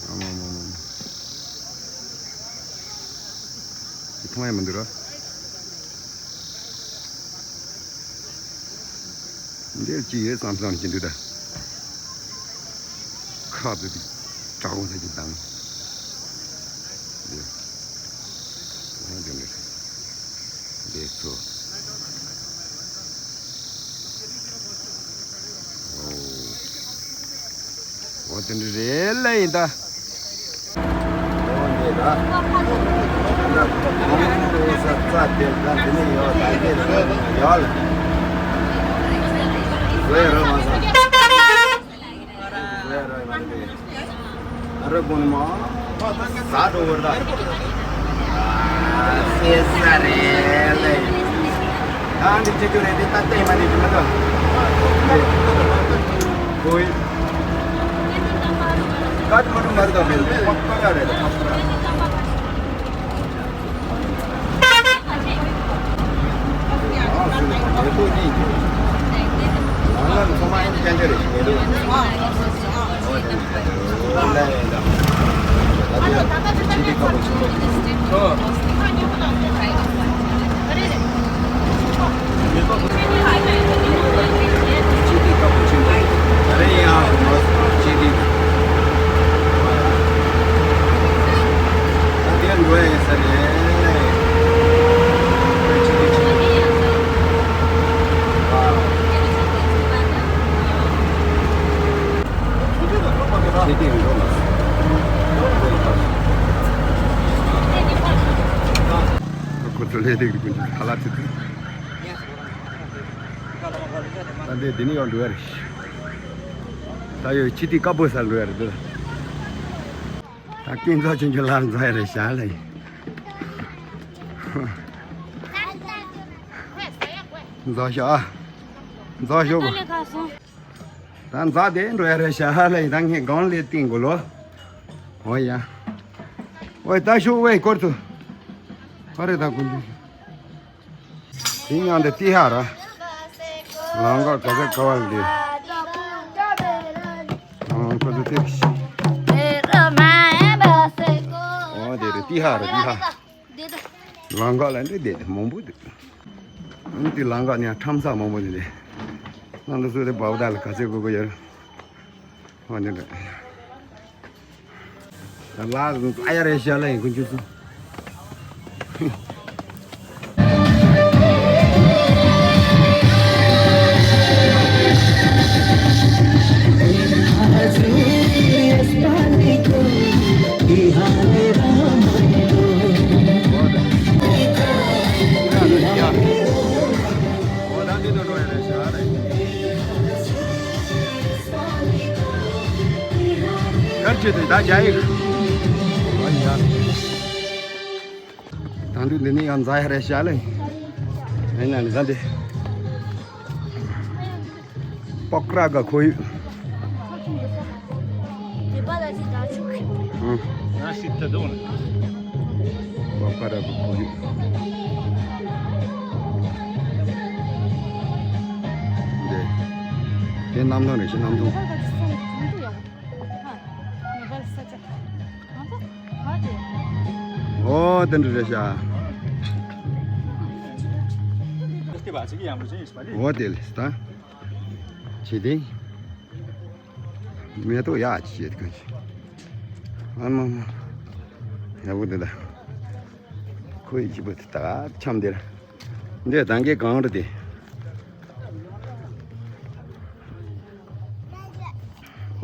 ཨ་མ་མ་མ། ཅིག་མཐོང་ཡ་མི་འདུག་ར། འདིར་ཅི་ཡོད་བསམ་བསམ་གྱི་འདུག་ད། ཁ་དེ་དེ་དྲག་པོ་ཟེར་གྱི་དང་། འདི། འོ་འདི་འདྲ་རེད། འདི་ཚོ། ཨོ། འོ་དེ་འདྲ་རེད་ལ་ཡིན་ད། འོ་འདི་ལ། ས་རྩ་དེ་ད་འདི་ནས་ཡོད་ད་འདི་ལ་ཡོད་ལ། བཟོས་རོགས་མ་ས། བཟོས་རོགས་མ་འདི། ཨ་རོ་དགོན་མ། ཟ་འགྲོ་བར་ད། ཨ་ཟེར་ས་རེད་ལེ། ད་འདི་ཅི་ཅོ་རེད་དེ་ད་ལྟ་མ་ནི་ཅི་མ་ད། ཁོའི། ཀ་ཏི་མ་ཏུ་མ་རི་ད་མེད་པ་ཀ་ར་རེད་ད་ཀ་ར། ཁོ་ཚོ་ལས་སྟེགས་ཀྱི་ཀུན་གྱི་ཁ་ལག་ཚིག་ཚིག་ད་འདི་འདི་ནས་ཡང་འགྲོ་ཡ་རེད། ད་ཡོད་ཕྱི་དུས་དཀར་པོ་སར་འགྲོ་ཡ་རེད་འདི། ད་སྐྱིད་འཛོམས་ཆུང་ཆུང་ལ་འཛོམས་ཡ་རེད་ཤག་ལ་ཡིན། འཛོམས་ཤག་ཨ། འཛོམས་ཤོག་ད་འཛོམས་དེ་འགྲོ་ཡ་རེད་ཤག་ལ་ཡིན། ད་ངས་སྒང་ལས་བསྟན་དགོས་ལོ། འོ་ཡ། ཝེ་ད་ཤོག་ཝེ་སྐོར་ཚོ། ཧ་རེ་ད་ཀུན་ཏུ། དེ་མཉམ་དུ་ཏི་ཧ་ར། ལང་ཀ་ག་ས་ག་བ་ལ་འདི། ཨང་ཁོ་ཚོ་ཏི་ཤི། ཨོ་དེ་རེད་ཏི་ཧ་ར་ཏི་ཧ། ལང་ཀ་ལ་འདི་དེ་མང་པོ་འདུག་འདི་ལམ་ཁ་ནས་ཁྲོམ་ས་མང་པོ་ནི་རེད། ང་ཚོ་སུ་དེ་བབ་ད་ལ་ག་ཚོད་དགོས་ཀྱི་ཡོད། ཨོ་ནི་རེད། ལ་ཨ་ཡ་རེ་ཤ་ལ་ཡིན་ཀུན་ཅི་སུ། གར་ཆེ་དུ་ད་རྒྱ་ཡིག་ད་འདུག་འདི་ནི་ཡང་འཛའ་ཡ་རེ་ཤ་ལེ། ཨེ་ན་ནི་ད་འདི། པོག་ར་ག་ཁོ་ཡུ། ཨུ། པོག་ར་ག་ཁོ་ཡུ། འདི། དེ་གནམ་ཐང་རེད་ཤི་གནམ་ཐང་། ཨོ་དེ་འདྲ་རེད་ཤག་ཨོ་དེ་ལས་ད། ཇི་སྟེ། མེ་ཏོག་ཡག་ཅིག་བྱེད་ཀྱི། ཨ་མ་མ། ཡག་པོ་འདུག་ད། ཁོའི་སྐྱིད་པོ་དེ་ད་འཆམ་དེར། འདི་ད་གིན་གང་རེད་དེ།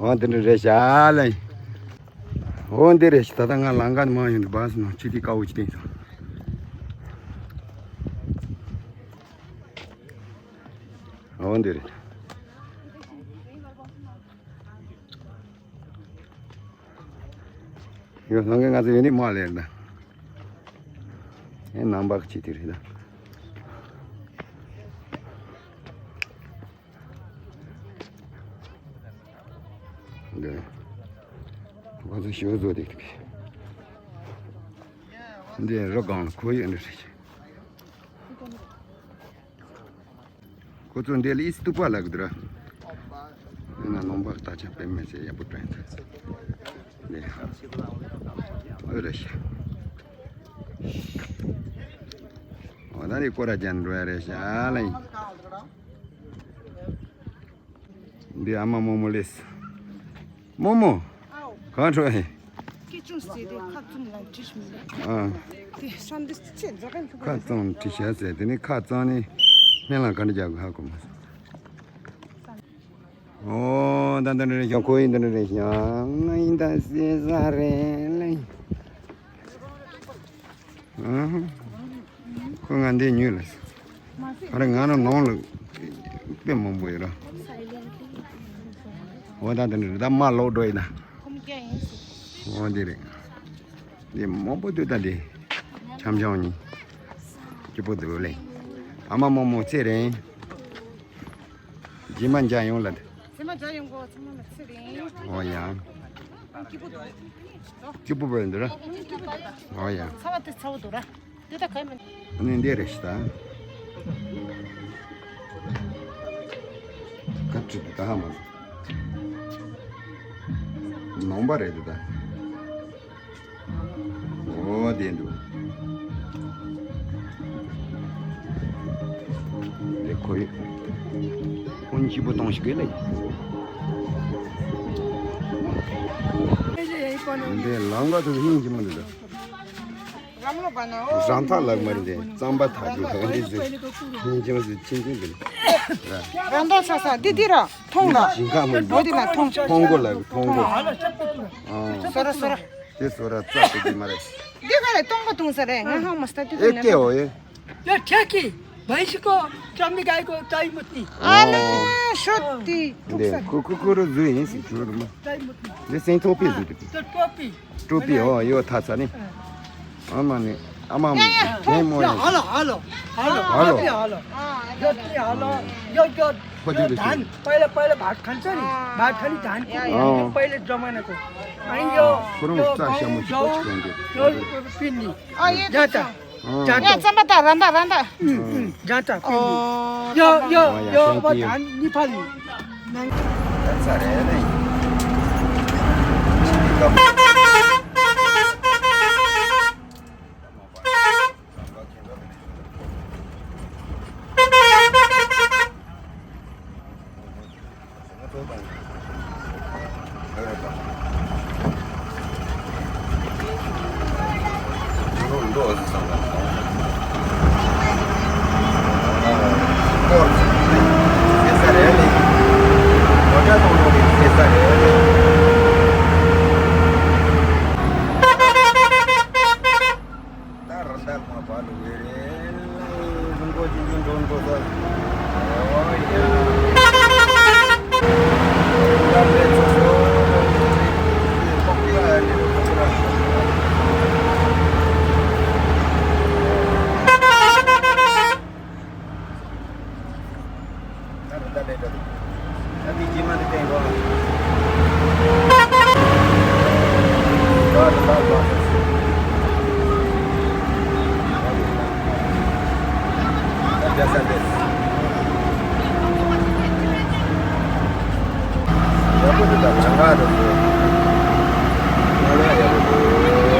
འོ་འདི་འདྲ་རེད་ཤག་ལེ། འོ་འདི་རེད་ཤག་ད་ལྟ་ང་ལམ་ཁ་ནས་མར་ཡོང་དུས་བཱ་སི་ནང་ཆུ་ཐིགས་དཀར་པོ་ཅིག་བསྟན་སོང་། འོ་འདི་རེད། ཡོད་སང་གི་ང་ཚོ་ཡོད་ནི་མ་ལེར་ན། ཨེ་ནང་པ་གི་ཆེ་དེ་རེད་ད། འདི། ང་ཚོ་ཞོ་བཟོ་དེ་དེ། འདི་རོ་གང་ཁོ་ཡི་འདི་རེད། ཁོ་ཚོ་འདི་ལ་ཨིས་སྟུ་པ་ལབ་གི་འདུག་ར། ཡིན་ན་ནང་པ་ད་ཆ་དཔེ་མེད་ཟེར་ཡག་པོ་དྲན་ཐུབ། འདི། ཨོ་རེད་ཤག་འོ་ད་ནི་སྐོར་ར་རྒྱག་འགྲོ་ཡ་རེད་ཤག་ལེ། འདི་ཨ་མ་རྨོ་མོ་ལེས། རྨོ་མོ། ཨའོ། གང་འགྲོ་ཡིན། སྐད་ཅུང་ཟད་དེ་ཁ་བཙུམ་ལ་བྲིས་མི་འདུག་ཨ། དེ་ཤ་འདི་ཅི་འཛག་ག་འཁྱུག་ཁ་བཙུམ་བྲིས་ཤ་ཟེར་དེ་ནི་ཁ་བཙུམ་ནི་སྨན་ལ་ག་འདྲ་རྒྱག་གི་ཧ་གོ་མ་སོང་། ཨོ་ད་འདི་འདྲ་རེད་ཤག་ཁོ་ཡིན་འདི་འདྲ་རེད་ཤག་ང་ཡིན་ད་ཟེར་ས་རེད་ལེ། ཨ། ཁོ་ང་འདི་ཉོས་ལ། ཨ་རེ་ང་རང་ནང་ལ་དཔེ་མང་པོ་ཡོད་ར། འོ་ད་དེ་འདྲ་རེད་ད་མ་ལོག་འགྲོ་ཡིན་ན། འོ་འདི་རེད། འདི་མང་པོ་འདུག་ད་འདི། འཆམ་འཆམ་གཉིས། སྐྱིད་པོ་འདུག་ལེ། ཨ་མ་རྨོ་མོ་ཚེ་རིང་། རྗེས་མ་མཇལ་ཡོང་ལ། རྗེས་མ་མཇལ་ཡོང་གོ་ཚང་མ་ལ་ཚེ་རིང་། ཨོ་ཡ། སྐྱིད་པོ་འདུག་སྐྱིད་པོ་འདུག་ར། ཨོ་ཡ། ཚ་བ་དེ་ཚ་བོ་འདུག་ར། དེ་ད་ག་མིན། ཨ་ནི་འདི་རེད་ཤི་ད། ག་ཅི་འདུག་ད་ཧ་མ། ནང་པ་རེད་འདུག་ད། འོ་དེ་འདུག་དེ་ཁོ་ཡི་ཁོ་གཉིས་སྐྱིད་པོ་གཏོང་ཞིག་གི་ལེ། འདི་ལམ་ཁ་དུ་ཧིང་གི་མི་འདུག་རང་ཐག་ལག་མ་རེད་དེ་རྩམ་པ་ཐག་རྒྱུ་ག་འདི་ཟེར་ཧིང་གི་མི་ཟེར་ཆིན་ཆིན་འདི་རང་ཐག་ས་ས་འདི་འདི་ར་ཐོང་ལ་ཞིང་ཁ་མི་འདི་འདི་ལ་ཐོང་ཐོང་གོ་ལག་ཐོང་གོ། སོ་ར་སོ་ར། དེ་སོ་ར་རྩ་དེ་དེ་མ་རེད། འདི་ག་རེ་སྟོང་པ་བཏུང་ས་རེད་ང་ཧང་མ་སྟ་དེ་ཨེ་ཀེ་འོ་ཨེ། ཡ་ཁྱེད་ཀྱིས་བན་ཞིག་གོ་ཅམ་མི་ག་ཨེ་གོ་ཏའི་མུ་ཏི། ཨ་ལེ་ཤོད་དེ་འདི་ཁུ་ཁུ་ཁུ་རུ་ཟུ་ཡིན་སི་ཁུ་རུ་མ། ཏའི་མུ་ཏི། འདི་སེང་ཐོག་པི་ཟུ་དེ་པི། ཏ་ཏོ་པི། ཀྲུ་པི་འོ་ཡོ་ཐ་ཚ་ནི། ཨ་མ་ནི་ཨ་མ་མ་ཡ་ཡ་དེ་མོ་ཡ་ཡ། ཧ་ལོ་ཧ་ལོ་ཧ་ལོ་ཧ་ལོ་ཧ་ལོ། ཡོད་ཀྱི་ཧ་ལོ་ཡོད་ཡོད། ཁོ་དེ་ཡོད་ད་ནི་པའི་ལ་པའི་ལ་བར་ཁན་ཚ་ནི་བར་ཁན་ནི་ད་ནི་ཨོ། པའི་ལ་འགྲོ་མ་ན་ཀོ། ཨ་ཡོ་ཁོ་རང་ཡོ་རྩ་ཤ་མོ་ཞིག་ཡོ་ཅིག་ཡོང་གི། ཡོ་པི་ནི་ཨ་ཡེ་ཡ་ད་ད་ཡ་ད་ཙམ་པ་ད་ར་ད་ར་ད། ཡ་ད་པི་ནི་ཡོ་ཡོ་ཡོ་པ་ད་ནི་ཕ་ལི། ད་ཚ་རེད་ནི། ད་རི་དྭགས་མ་བ་ལུ་བེ་རེ་ལ་རིན་པོ་ཆེ་ཡུན་འགྲོ་འགྲོ་ས། ཨོ་ཡ། ཡ་མེ་ཚོ་ཚོ། ཁོག་ཡ་ནི་ཁོག་ར། ད་རི་དྭགས་ལས་འདྲ་འདུག་ད་དེ་རྗེས་མ་དེ་བསྟན་དགོས། ད་རི་དྭགས་ལ་སོ་སོ། ད་རྒྱ་ས་འདི། ཡག་པོ་འདུག་ད་ལམ་ཁ་དང་དེ། ང་ལ་ཡག་པོ་འདུག་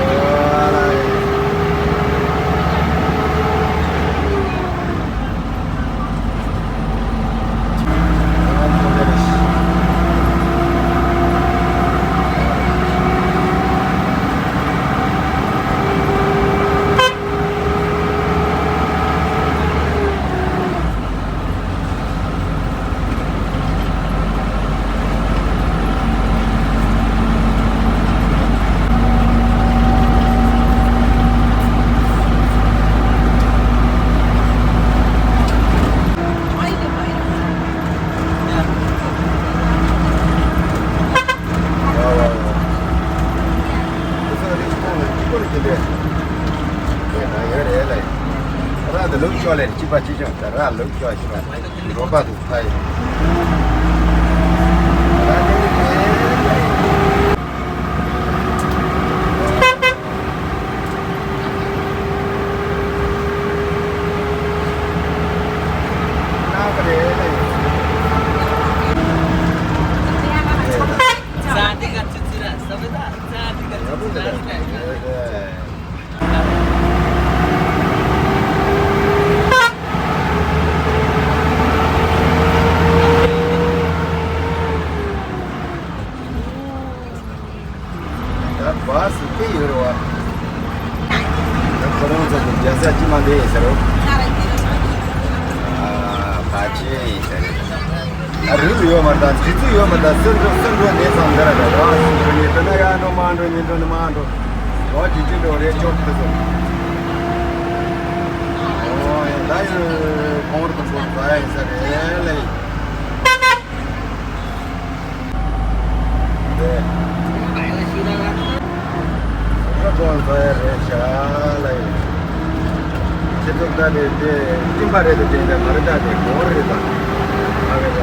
ར་ད་ལུག་ཤོག་ལས་གཅིག་པ་གཅིག་ཀྱང་ད་ར་ལུག་ཤོག་ཤི་བ་འགྲོ་པ་དུ་ཕ་ཡི་ར་དེ་ནི་དེ་ལས། ད་བ་སུ་སྐད་ཡོད་རེད་བ། ད་ཁོ་རང་ཚོ་གི་རྒྱལ་ས་ཅི་མ་འདི་ཡིན་ཟེར་རོ། ཨ་ཕ་ཆེ་ཡིན་ཟེར་རེད། ད་རིགས་ཡོད་མ་ད་རྗེ་བཙུན་ཡོད་མ་ད་སུ་འགྲོ་སུ་འགྲོ་དེ་ཚང་འདི་ར་ད་ར་སུ་འགྲོ་ནི་འགྲོ་ན་ཡ་འགྲོ་མ་འགྲོ་ནི་འགྲོ་ནི་མ་འགྲོ། རོ་ཇི་ཇི་འགྲོ་རེ་ཅོག་ཏུ་སོང་། ཨོ་ཡ་ད་ཡོད་ཁོང་ར་དང་ཁོང་ཚ་ཡ་ཡིན་ས་རེད་ལེ། དེ། ང་དགོངས་ཚོ་ཡ་རེད་ཤག་ལ་ཡིན། ཁྱེད་ཚོ་ད་དེ་དེ་སྤྲིན་པ་རེད་དེ་དེ་འདྲ་མ་རེད་ད་དེ་གོང་རེད་ད། ཨ་རེད་ད།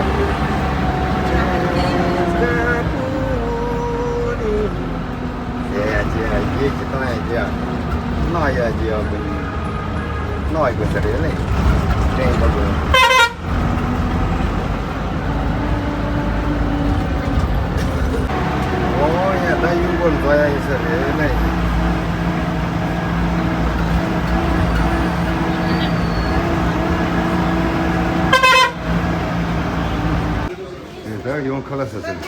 ཡ་ཡ་ཅི་ཡ་ཡེ་ཅི་བཏང་ཡ་ཅི་ཡ། ནག་ཡ་ཅི་ཡ་དགོས། ནག་ཡ་དགོས་ས་རེད་ལེ། སྤྲིན་པ་དགོས། ཨོ་ཡ་ད་གཡུ་མགོ་འཛོ་ཡ་ཡིན་ས་རེད་ལེ། ད་ཡོང་ཁ་ལག་ཟ་ས་རེད།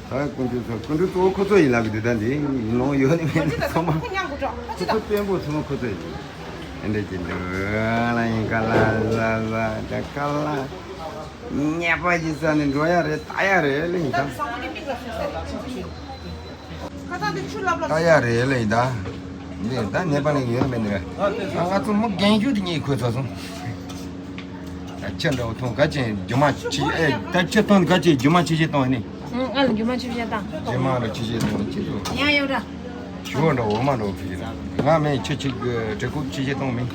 ད་ཀུན་འདུས་ཚོ་ཀུན་འདུས་གཙོ་བོ་ཁོ་ཚོ་ཡིན་ལབ་གི་འདུག་ད་འདི་ནང་ཡོད་ནི་མེད་ནི་ཚང་མ་ཁོ་ཚོ་དཔོན་པོ་ཚང་མ་ཁོ་ཚོ་ཡིན། ཨེ་འདྲ་ཅིག་འདུག་ལ་ཡིན་ཀ་ལ་ལ་ལ་ད་ཀ་ལ་ཉེས་པ་ཅིག་ཟ་ནས་འགྲོ་ཡ་རེད་ལྟ་ཡ་རེད་ལ་ཡིན་ད། ལྟ་ཡ་རེད་ལ་ཡིན་ད། འདི་ད་ཉེས་པ་ལ་ཡོད་མེད་ནི་རེད། ང་ཚོ་མི་རྒན་ཤོས་དེ་གཉིས་ཁོས་ཚོ་སོང་། ད་ཁྱི་འདྲ་བོ་མཐོང་ག་ཅན་རྒྱུ་མ་ཆི་ཨེ་ད་ཁྱི་མཐོང་ག་ཅན་རྒྱུ་མ་ཆི་ཆི་གཏོང་ནི། ཨ་ལ་རྒྱུ་མ་ཆི་ཆི་བཏང་། རྒྱུ་མ་ལ་ཆི་ཆི་གཏོང་ཆི་ཆི། ཡང་ཡོད་ར། ཞུ་བ་འདྲ་འོ་མ་འདྲ་བོ་ཕི་ན། ང་མེད་ཆི་ཆི་གི་བྲེ་ཁུག་ཆི་ཆི་གཏོང་མིན།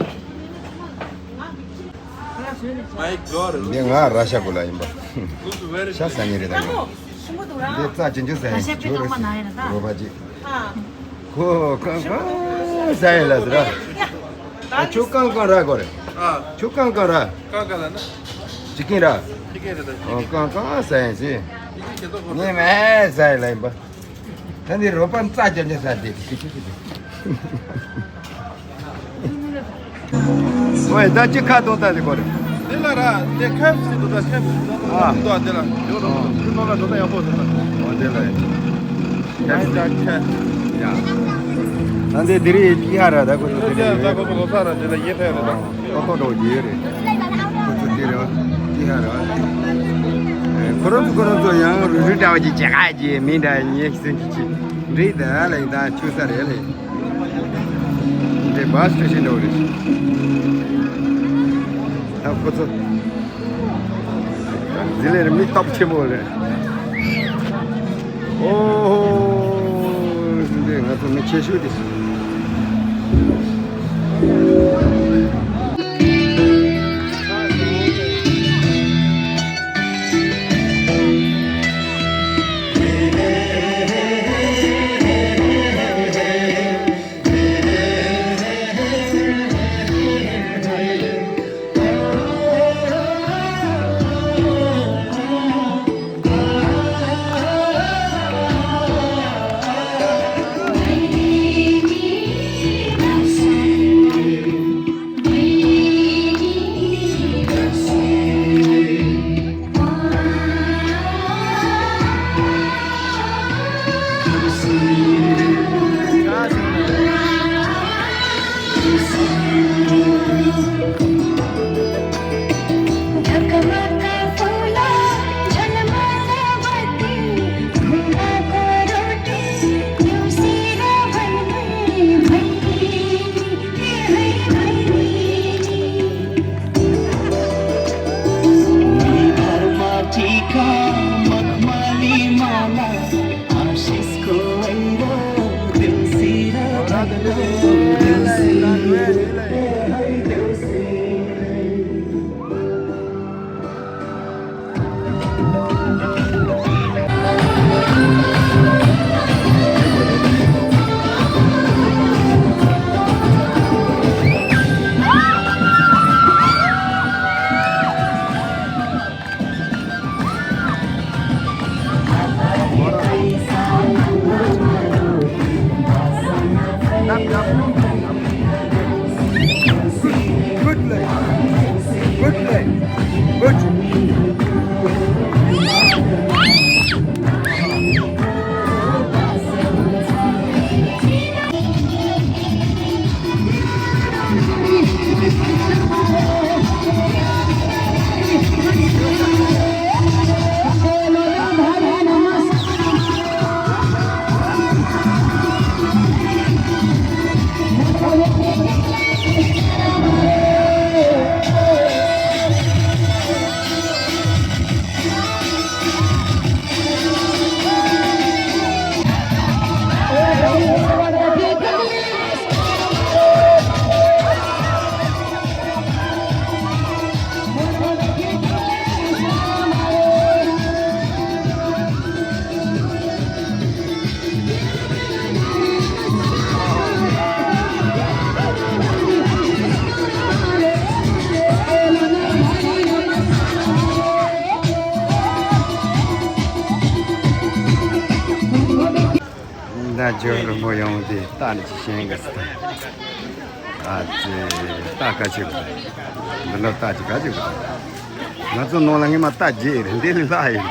འདི་ང་ར་ཤ་གོ་ལ་ཡིན་པ། ཤ་ཟ་ནི་རེད་ད་ང་། འདི་རྩ་ཅན་ཅི་ཟ་ཡིན་ཞུ་རེད་ཟེར་རོ་བ་ཅི། ཁོ་གང་གང་ཟ་ཡིན་ལ་ཟེར་ར། ཆུ་གང་གང་ར་གོ་རེད། ཆུ་གང་གང་ར། གང་ག་ལ་ན། ཅི་ཀིན་ར། ཅི་ཀིན་ར་ད། ཨོ་གང་གང་ཟ་ཡིན་ཟེར། ཅི་ཀིན་ཁྱེད་ཚོ་གོ། ངས་མེད་ཟ་ཡིན་ལ་ཡིན་པ། ད་འདི་རོ་པ་རྩ་རྒྱབ་རྒྱབ་ཟ་དེ་དེ་དེ་དེ། ཝེ་ད་ཅི་ཁ་གཏོང་ད་ལི་གོ་རེད། དེ་ལ་ར་དེ་ཁེབ་སི་འདུག་ད་ཁེབ་སི་འདུག་ཨ། འདུག་དེ་ལ་ཡོད་རོགས་འདུག་ཁྱོད་ནོར་ལ་འགྲོ་ད་ཡག་པོ་ཟེར་ན། འོ་དེ་ལ་ཡིན། ཁེབ་སི་ཡ། ད་འདི་དེ་རིང་ཕི་ཧ་ར་ད་ཁོ་ཚོ་དེ་རིང་ད་ཁོ་ཚོ་ལོ་སར་ར་དེ་ལ་ཡེ་ཐལ་རེད་ད། ཏོག་ཏོག་འགྲོ་རྒྱུ་ཡོད་རེད། ཁོ་ཚོ་དེ་རེད་བ། ཕི་ཧ་ར་བ། ཁོ་རང་ཚོ་ཁོ་རང་ཚོ་ཡང་རུ་རུ་འདྲ་བ་ཅིག་བྱེད་ག་ཅིག་མི་འདྲ་ཉེ་སུན་ཅིག་ཅིག་འདྲེ་ད་ལ་ཡིན་ད་ཆུ་ས་རེད་ལ་ཡིན། འདི་བཱས་སི་ཊེ་ཤན་འདྲ་བོ་རེད། ད་ཁོ་ཚོ་འདི་ལས་མི་སྟོབས་ཆེན་པོ་རེད། ཨོ་ཧོ། འདི་ང་ཚོ་མི་ཆེ་ཤོས་དེ། Good play. Good play. Good. ད་ཇོ་རིན་པོ་ཡོང་དེ་རྟ་ནི་ཅི་ཤེས་གི་སི་ད། ཨ་ཙི། རྟ་ག་ཅིག་གི་འདི་ལ་རྟ་ཅི་ག་ཅིག་གི་ང་ཚོ་ནང་ལ་ངས་མ་རྟ་རྒྱས་རེད། འདི་ལས་ལྷག་ཡོད་རེད།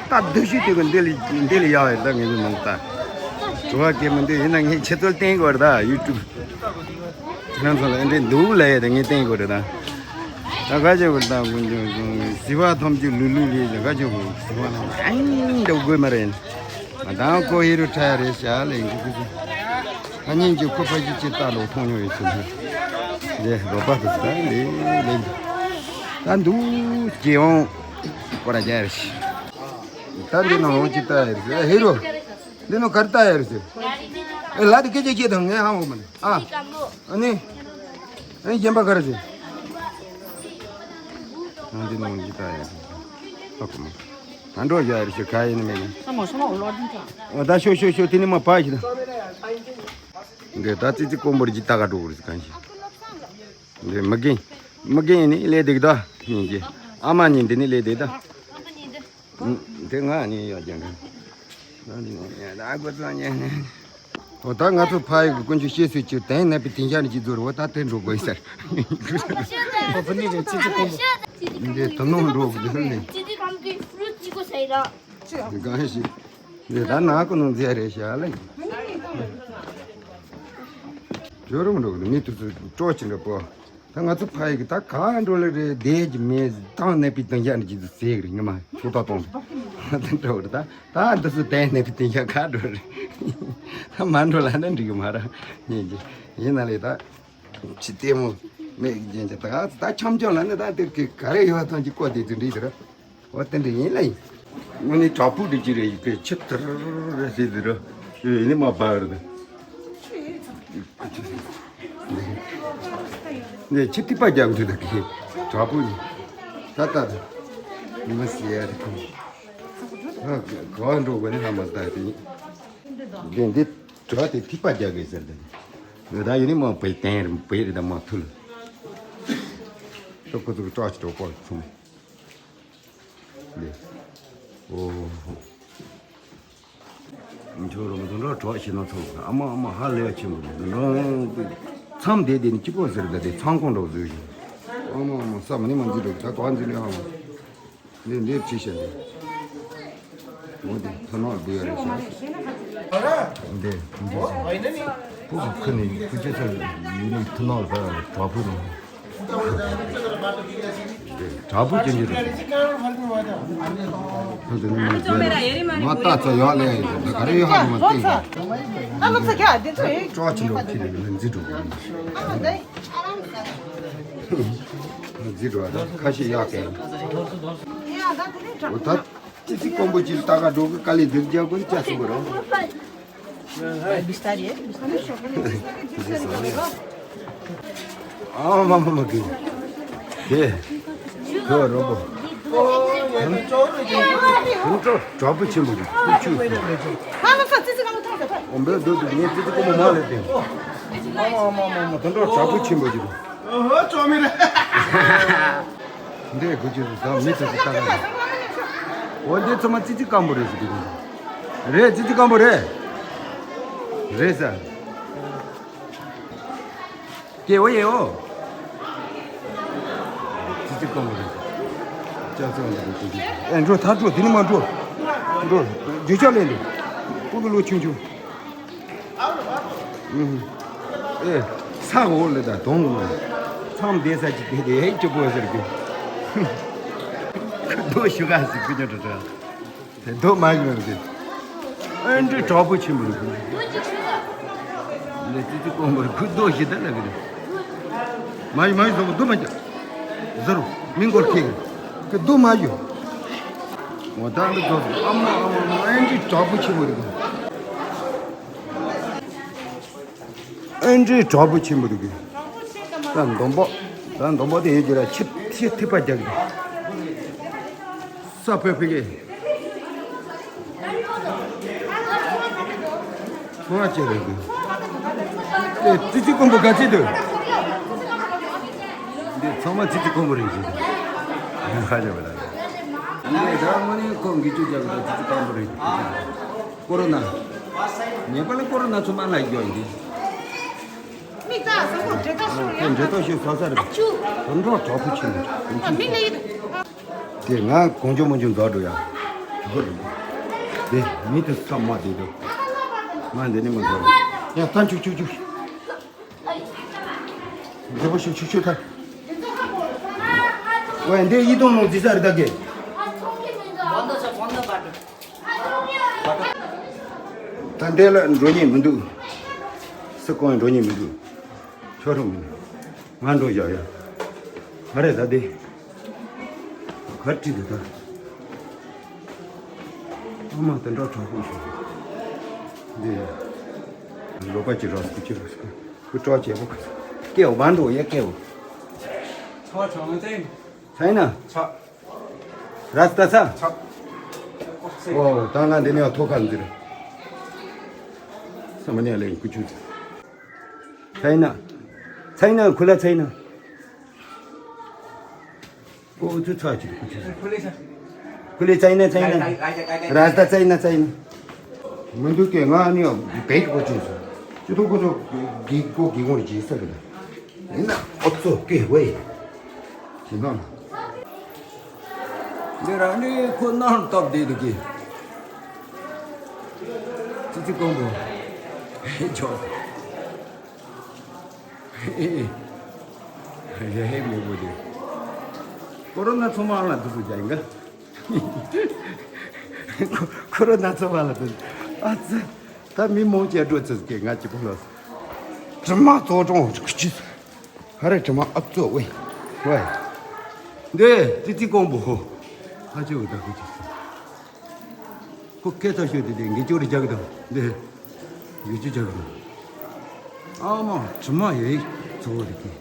རྟ་སྡུག་ཤོས་དེ་གི་འདི་ལས་འདི་ལས་ཡག་ཡོད་ད། ངས་མི་མང་རྟ་བྲོ་བ་སྐྱེ་མི་འདུག་ཡིན་ན་ངས་ཁྱེད་ཚོར་བསྟན་དགོས་རེད་ད་ཡུ་ཊུབ། ཁྱེད་རང་ཚོ་ལ་ཨེ་འདྲས་འདུག་ལབ་ཡས་དེ་ངས་བསྟན་དགོས་རེད་ད། ད་ག་ཅིག་གི་ད་དགོས་འདུག་གཟི་བ་ཐམས་ཅད་ལུས་ལུས་ལས་ད་ག་ཅིག་གི་གཟི་བ་ལ་ཨེ་འདྲ་དགོས་མ་རེད། ང་དང་ཁོ་ཧེ་རུ་ཁྲ་ཡ་རེད་ཤག་ལས་འགྲོ་གི་ཟེར། ཨ་ཉིན་གྱི་ཁོ་ཕ་གི་ཅི་ལྟ་ལོ་མཐོང་མྱོང་ཡོད་ཚུལ་ལས་རོགས་པ་དུ་ད་ལས་ལས་ད་འདུག་སྐྱེ་འོང་ཀོ་ར་རྒྱ་རེད། ད་འདི་ནང་ལོང་ཅི་ལྟ་ཡ་རེད་ཟེར། ཧེ་རུ་འདི་ནང་ག་རེ་ལྟ་ཡ་རེད་ཟེར། ཨེ་ལ་དེ་སྐད་ཆ་སྐད་དང་ངས་ཧ་གོ་མ་ནི་ཨ། ཨ་ནི། ཨེ་གཞན་པ་ག་རེ་ཟེར། ཨ་འདི་ནང་ཅི་ལྟ་ཡ་རེད་ཟེར། ཧ་གོ་མ། ད་འགྲོ་རྒྱ་ཡ་རེད་ཟེར་ག་ཡིན་ནི་མེད་ནི། ཨ་མ་སོ་མ་འོ་ལོ་འདི་ད། ཨ་ད་ཤོ་ཤོ་ཤོ་དེ་ནི་མ་པ་ཞིག་ད། འདི་ད་ཙི་ཙི་ཀོང་པོར་ཅི་ལྟ་ག་འགྲོ་གི་རེད་ཟེར་གང་ཞིག་འདི་མི་རྒན། མི་རྒན་ནི་ལས་སྡུག་ད་སྙིང་རྗེ། ཨ་མ་གཉིས་འདི་ནི་ལས་སྡུག་ད། དེ་ང་གཉིས་ཡོད་ཀྱང་། ཨ་གོ་ཚང་ཉན་ནས། འོ་ད་ང་ཚོ་ཕ་ཡུལ་གྱི་དཀོན་མཆོག་སྤྱི་སུ་ཅིག་དེང་ནད་པའི་དེང་ཞག་ནས་ཅིག་རྫོགས་རེད། འོ་ད་དེ་འགྲོ་དགོས་ཟེར། ཁོ་ཕུ་ནི་རེད་ཅི་ཅི་ཀོང་པོ། འདི་དོ་སྣང་འགྲོ་གི་འདུག་ནི། ཅི་ཏི་ཁམ་གི་ཕུ་རུ་ཅི་གོ་ཟེར་ར། གང་ཞིག་འདི་ད་ནག་གི་ནང་འཛེགས་རེད་ཤག་ལ། ཇོ་རུ་མི་འགྲོ་གི་འདུག་མི་དུ་ཚོ་སྤྲོ་ཆེན་འདྲ་པོ། ད་ང་ཚོ་ཕ་ཡི་གི་ད་ག་འགྲོ་ལེ་རེད། བསྡད་ཀྱི་མེད། དང་ནད་པའི་དང་ཡ་འདྲ་ཅིག་ཏུ་ཟེར་གི་རེད། ངི་མ་ཚོ་ད་གཏོང་དེ་འགྲོ་གི་རེད། ད་ད་འདི་ཚོ་དང་ནད་པའི་དང་ཡ་ག་འགྲོ་རེད། ད་མ་འགྲོ་ལ་ན་འགྲིག་གི་མ་ར། ཉན་གྱི་ཡིན་ན་ལེ། ད་ཕྱི་ལྟད་མོ་མེད་ཀྱི་རྒྱན་ཅན་ད་ག་ད་འཆམ་འཆམ་ལ་ནི་ད་དེ་གི་ག་རེ་ཡོད་ཐོན་གྱི་བཀོད་དེ་དེ་འདྲ་ཡིན་དེ་ར། འོ་དེ་འདྲ་ཡིན་ལ་ཡིན། དངོས་གནས་བྲག་ཕུག་འདྲ་ཅིག་རེད། ཡི་གེ་ཆུ་ཐིར་རེ་ཟེར་དེ་ར། ཡིན་ནི་མ་འབར་རེད། ནས་ཆུ་ཐིགས་པ་རྒྱག་འདུག་ད་གི་བྲག་ཕུག་ནི། ད་ལྟ་མི་ཟེར་ཡ་རེད། ཨ་ག་བ་འགྲོ་དགོས་ནི་ཧ་མ་ཟད་དེ་ཡིན། འདི་འདི་བྲག་དེ་ཐིགས་པ་རྒྱག་གི་ཟེར་དེ། ད་ཡིན་ནི་མ་བེ་བསྟན་རེད། བེ་རེད། ད་མ་ཐུལ། ད་ཁོ་ཚོ་གི་སྐྲག་ཅིག་འགྲོ་པོ་ཚུམ། འདི། ཨོ། ཁྱོད་རང་དུད་འགྲོ་གྲོགས་ཤིག་ན་ཚོགས། ཨ་མ་ཨ་མ་ཧ་ལས་ཆེན་པོ་རེད། དུད་འགྲོ་མཚམས་བསྡད་བསྡད་ནས་སྐྱིད་པོ་ཟེར། ད་དེ་ཚང་ཁོང་འགྲོ་བཟོས་ཤིང་། ཨ་མ་ཨ་མ་ས་མ་ནི་མ་འཛིན་འགྲོ། ད་ག་འཛིན་ནས་ཨ་མ། འདི་འདི་བྲིས་བྱས་འདི། འོ་དེ་ཐུ་ནག་འདི་ཡོད་རེད་ཤག་འདི་འདི་ཟེར། སྤུ་གུ་ཁུ་ནས་ཁུ་ཅི་ཚོ་ཡུལ་ནས་ཐུ་ནག་ལ་བྲག་ཕུག་ནས། བྲག་ཕུག་ཅན་གྱི་རེད། ཁོ་ཚོ་ནི་མ་ཟེར། མ་ལྟ་ཚོ་ཡོག་ལས་ཡིན། ད་ག་རེ་ཡོད་ཧ་གོ་མ་ཏིག་ཨ་ལོ་ཚ་ག་འདི་ཚོ་ཡིན། ཀྲོ་ཆེན་པོ་ཁྱེར་ནས་ལ་འཛི་འགྲོ་གི། འཛི་འགྲོ་ད་ཁ་ཤས་ཡག་གི། འོ་ད་ཙི་ཙི་ཀོང་པོ་ཅིག་ལྟ་ག་འགྲོ་གི། དཀའ་ལས་འདིར་རྒྱག་དགོས་ནི་སྐྱ་སུ་འགོ་རོ། ཨ་མ་མ་མ་གི། དེ། ཁོ་རོ་པོ། ཁོང་ཁྲོ་དྲག་པོ་ཆེན་པོ་རེད། ཁོ་ཆུ། ཨོམ་བེ་འདུག་འདུག་ངས་ཙི་ཙི་ཀོང་པོ་མ་ལས་ཏེ། ཨ་མ་ཨ་མ་ཨ་མ་ཨ་མ། དོན་དག་དྲག་པོ་ཆེན་པོ་ཅིག་འདི་དགུ་བཅུ་ཟིག་དང་མི་ཚོ་ཟིག་ལྟ་ག་འོ་འདི་ཚང་མ་ཙི་ཙི་སྐམ་པོ་རེད་ཟེར་གི་འདུག་རེད། ཙི་ཙི་སྐམ་པོ་རེད། རེད་ཟེར། སྐྱེ་བོ་ཡེ་འོ། ཙི་ཙི་སྐམ་པོ་རེད། ལྕགས་ཚང་ལ་ཙི་ཙི། ཨེ་འགྲོ། ད་འགྲོ། དེ་ནི་མ་འགྲོ། འགྲོ། རྒྱུ་ཆ་ལེན་འདུག་སྤུ་གུ་ལོ་ཆུང་ཆུང་། ཨུམ། ཨེ། ས་འོག་ལ་ད་དོང་ངོ་། མཚམས་བསྡད་ས་ཅིག་དེ་དེ་ཧེ་ཅི་པོ་ཟེར་གི། ཁུ་རྡོ་ཞུ་ག་ཟིག་ཁུ་ཉོ་འགྲོ་འགྲོ། དེ་རྡོ་མ་ཞུ་གི། ཨེ་འདྲའི་དྲག་པོ་ཆེན་པོ་རེད། ལས་ཙི་ཙི་ཀོང་པོ་རེད། ཁུ་རྡོ་ཞིག་ད་ལ་གི་རེད། མ་ཞུ་མ་ཞུ་ཟོ་གི་རྡོ་མ་རྒྱག་ཟེར་རོ། མི་མགོར་ཁེགས་གི། རྡོ་མ་ཞུ། འོ་ད་འདི་ཚོ་ཨ་མ་ཨ་མ་ཨ་མ། ཨེ་འདྲའི་དྲག་པོ་ཆེན་པོ་རེད། ཨེ་འདྲའི་དྲག་པོ་ཆེན་པོ་རེད་གི། ད་འདོམ་པོ། ད་འདོམ་པོ་དེ་ཡོད་ཀྱི་ར། ཆུ་ཆུ་ཐིགས་པ་རྒྱག་གི། ས་ཕོད་ཕོད་གི། ཚོང་བ་ཅེ་རེད་གི། ཨེ་ཙི་ཙི་ཀོང་པོ་ག་ཚོད་འདུག་འདི་ཚང་མ་ཙི་ཙི་ཀོང་པོ་རེད་གི། ཁ་ཅེ་བ་ལ། འདི་ད་དངོས་གནས་ཁོ་འགི་ཅུ་རྒྱག་གི། ཙི་ཙི་ཀོང་པོ་རེད། ཀོ་རོ་ན། ཉེ་པ་ལ་ཀོ་རོ་ན་ཚོ་མ་ལ་ཡོད་ཡིན། མི་ད་ས་གོ་འདྲེ་ད་ཤོ་ཡ། འདྲེ་ད་ཤོ་ས་ས་རེད། ཨ་ཅུ། དོན་གྲོགས་གྲོགས་པོ་ཆེན་པོ་རེད། མི་ལ་ཡིན། དེ་ང་གོང་ཆོ་མོ་ཆུ་འཛོག་འགྲོ་ཡ། དེ་མི་དེ་ས་མ་དེ་དེ། ང་འདི་ནི་མ་འཛོག་ཡ་ཐང་ཆུ་ཆུ་ཆུ། འདི་པོ་ཤུ་ཆུ་ཆུ་ཐ། ཝེ་འདི་ཡི་དོང་ནོ་ཛི་ས་རེད་ད་གེ། ད་འདི་ལ་འགྲོ་ཉེན་མི་འདུག་སུ་གང་འགྲོ་ཉེན་མི་འདུག་ཁྱོད་རང་མི་འདུག་ང་འགྲོ་བཞག་ཡ། ག་རེ་ད་འདི། གར་ཁྲིད་འདི་ད། ཨ་མ་དེ་འདྲ་དྲག་པོ་ཞིག་འདི། ལོ་པ་ཅི་རོ་སུ་ཅི་རོ་སུ། ཁུ་ཀྲོ་ཅེ་པོ། ཀེའོ་བན་འགྲོ་ཡ་ཀེའོ། ཚ་ཚ་མ་ཚེ། ཚའི་ན། ཚ། ར་སྟ་ཚ། ཚ། ཨོ་ད་ང་འདི་ནས་ཐོ་ཁ་འཛིར། ས་མ་ནས་ལེན་ཀུ་ཆུ། ཚའི་ན། ཚའི་ན་ཁུ་ལ་ཚའི་ན། ཨོ་ཚུ་ཚ་ཅི་ཀུ་ཆུ། ཁུ་ལེ་ཚའི་ན་ཚའི་ན། ར་སྟ་ཚའི་ན་ཚའི་ན། མི་འདུག་ཀེ་ང་ནི་བེད་ཀོ་ཆུ་སོ། ཅི་ཐོ་ཀོ་ཆོ་གི་ཀོ་གི་ཀོ་རི་ཅི་ས་གི་ད། ཡིན་ན་ཨོ་ཙོ་ཀེ་ཝེ། ཞིང་ཁམས། འདི་རང་ནི་ཁོ་ནང་སྟབས་བདེ་འདུག་གི། ཙི་ཙི་ཀོང་པོ། ཧེ་ཆོ། ཧེ་ཧེ། ཧེ་མོ་པོ་དེ། ཁོ་རོ་ན་ཚོ་མ་ལ་འདུག་ཟེར་ཀྱང་ག་ཁོ་རོ་ན་ཚོ་མ་ལ་འདུག་ཨ་ཙི། ད་མི་མང་ཆེ་འགྲོ་ཚོད་ཀྱི་ང་གཅིག་པོ་ལ། དྲི་མ་གཙོ་གྲོང་ཁུ་ཅི། ཧ་རེ་དྲི་མ་ཨབ་ཙོ་ཝེ། ཝེ། འདི་ཙི་ཙི་ཀོང་པོ་ཧོ། ཧ་ཅི་འུ་ད་ཁུ་ཅི་སི། ཁོ་སྐད་ཐག་ཤོད་དེ་དེ་འགི་ཅོ་རི་རྒྱག་གི་དང་འདི། འགི་ཅོ་རྒྱག་གི་དང་། ཨ་མ་དྲི་མ་ཡོད་ཚོ་བོ་རི་ཀི།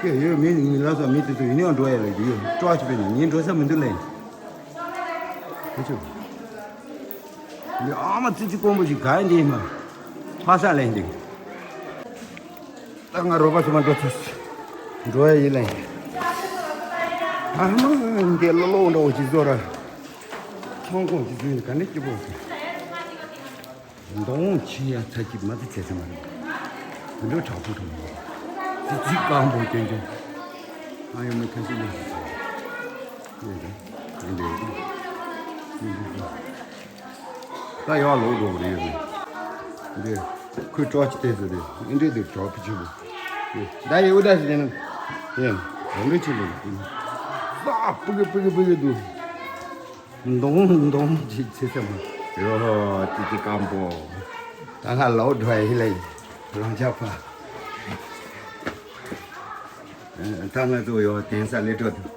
སྐད་ཡོད་མི་ནི་ལ་ས་མི་དེ་ཚོ་ཡིན་ཡང་འགྲོ་ཡ་ལ་ཡོད་སྐྲག་ཅི་པས་ནི་ངས་འགྲོ་ས་མི་འདུག་ལེ། ཁུ་ཅོ། འདི་ཨ་མ་ཙི་ཙི་ཀོང་པོ་ཞིག་ག་ཡིན་འདི་མ། ཕ་ས་ལེན་འདི། ད་ང་རོགས་པ་ཚོ་མ་འགྲོ་ཚོད། འགྲོ་ཡ་ཡིན་ལེ། ཨ་མ་འདི་ལོ་ལོ་འདྲ་བོ་ཅིག་བཟོ་ར། ཚོང་ཁང་གི་ཚུལ་ག་ནས་སྐྱིད་པོ། མདོང་ཆེ་ཡ་ཚ་གྱིས་མ་ཚི་ཚེ་ཚེ་མ་རེད། འདི་འདྲ་དྲག་པོ་འགྲོ་མི་འདུག་ཙི་ཙི་ཀོང་པོ་སྐྱོན་སྐྱོན། ཨ་ཡོ་མི་ཁ་ཤས་ལས་ཡིན་ཏེ། ཡིན་ཏེ། ད་ཡག་ལོག་འགྲོ་གི་རེད་ཡོད་མེད། འདི་ཁོས་སྐྲག་ཅི་བལྟས་ཟེར་ཏེ་འདི་འདྲས་འདི་གྲོགས་ཕུ་ཆེན་པོ། ད་ཡི་འུ་ད་ཟེར་ན། ཡིན། རང་འདྲ་ཆེན་པོ། ཟ་སྤུ་གི་སྤུ་གི་སྤུ་གི་འདུག་མདོང་མདོང་ཅིག་ཚེ་ཚེ་མ། ཡོ་ཧོ་ཙི་ཙི་ཀོང་པོ། ད་ང་ལོག་འགྲོ་ཡི་ལེ། རང་ཅག་ཕ། ད་ང་ཚོ་ཡོ་དེང་སང་ལས་འགྲོ་འདུག་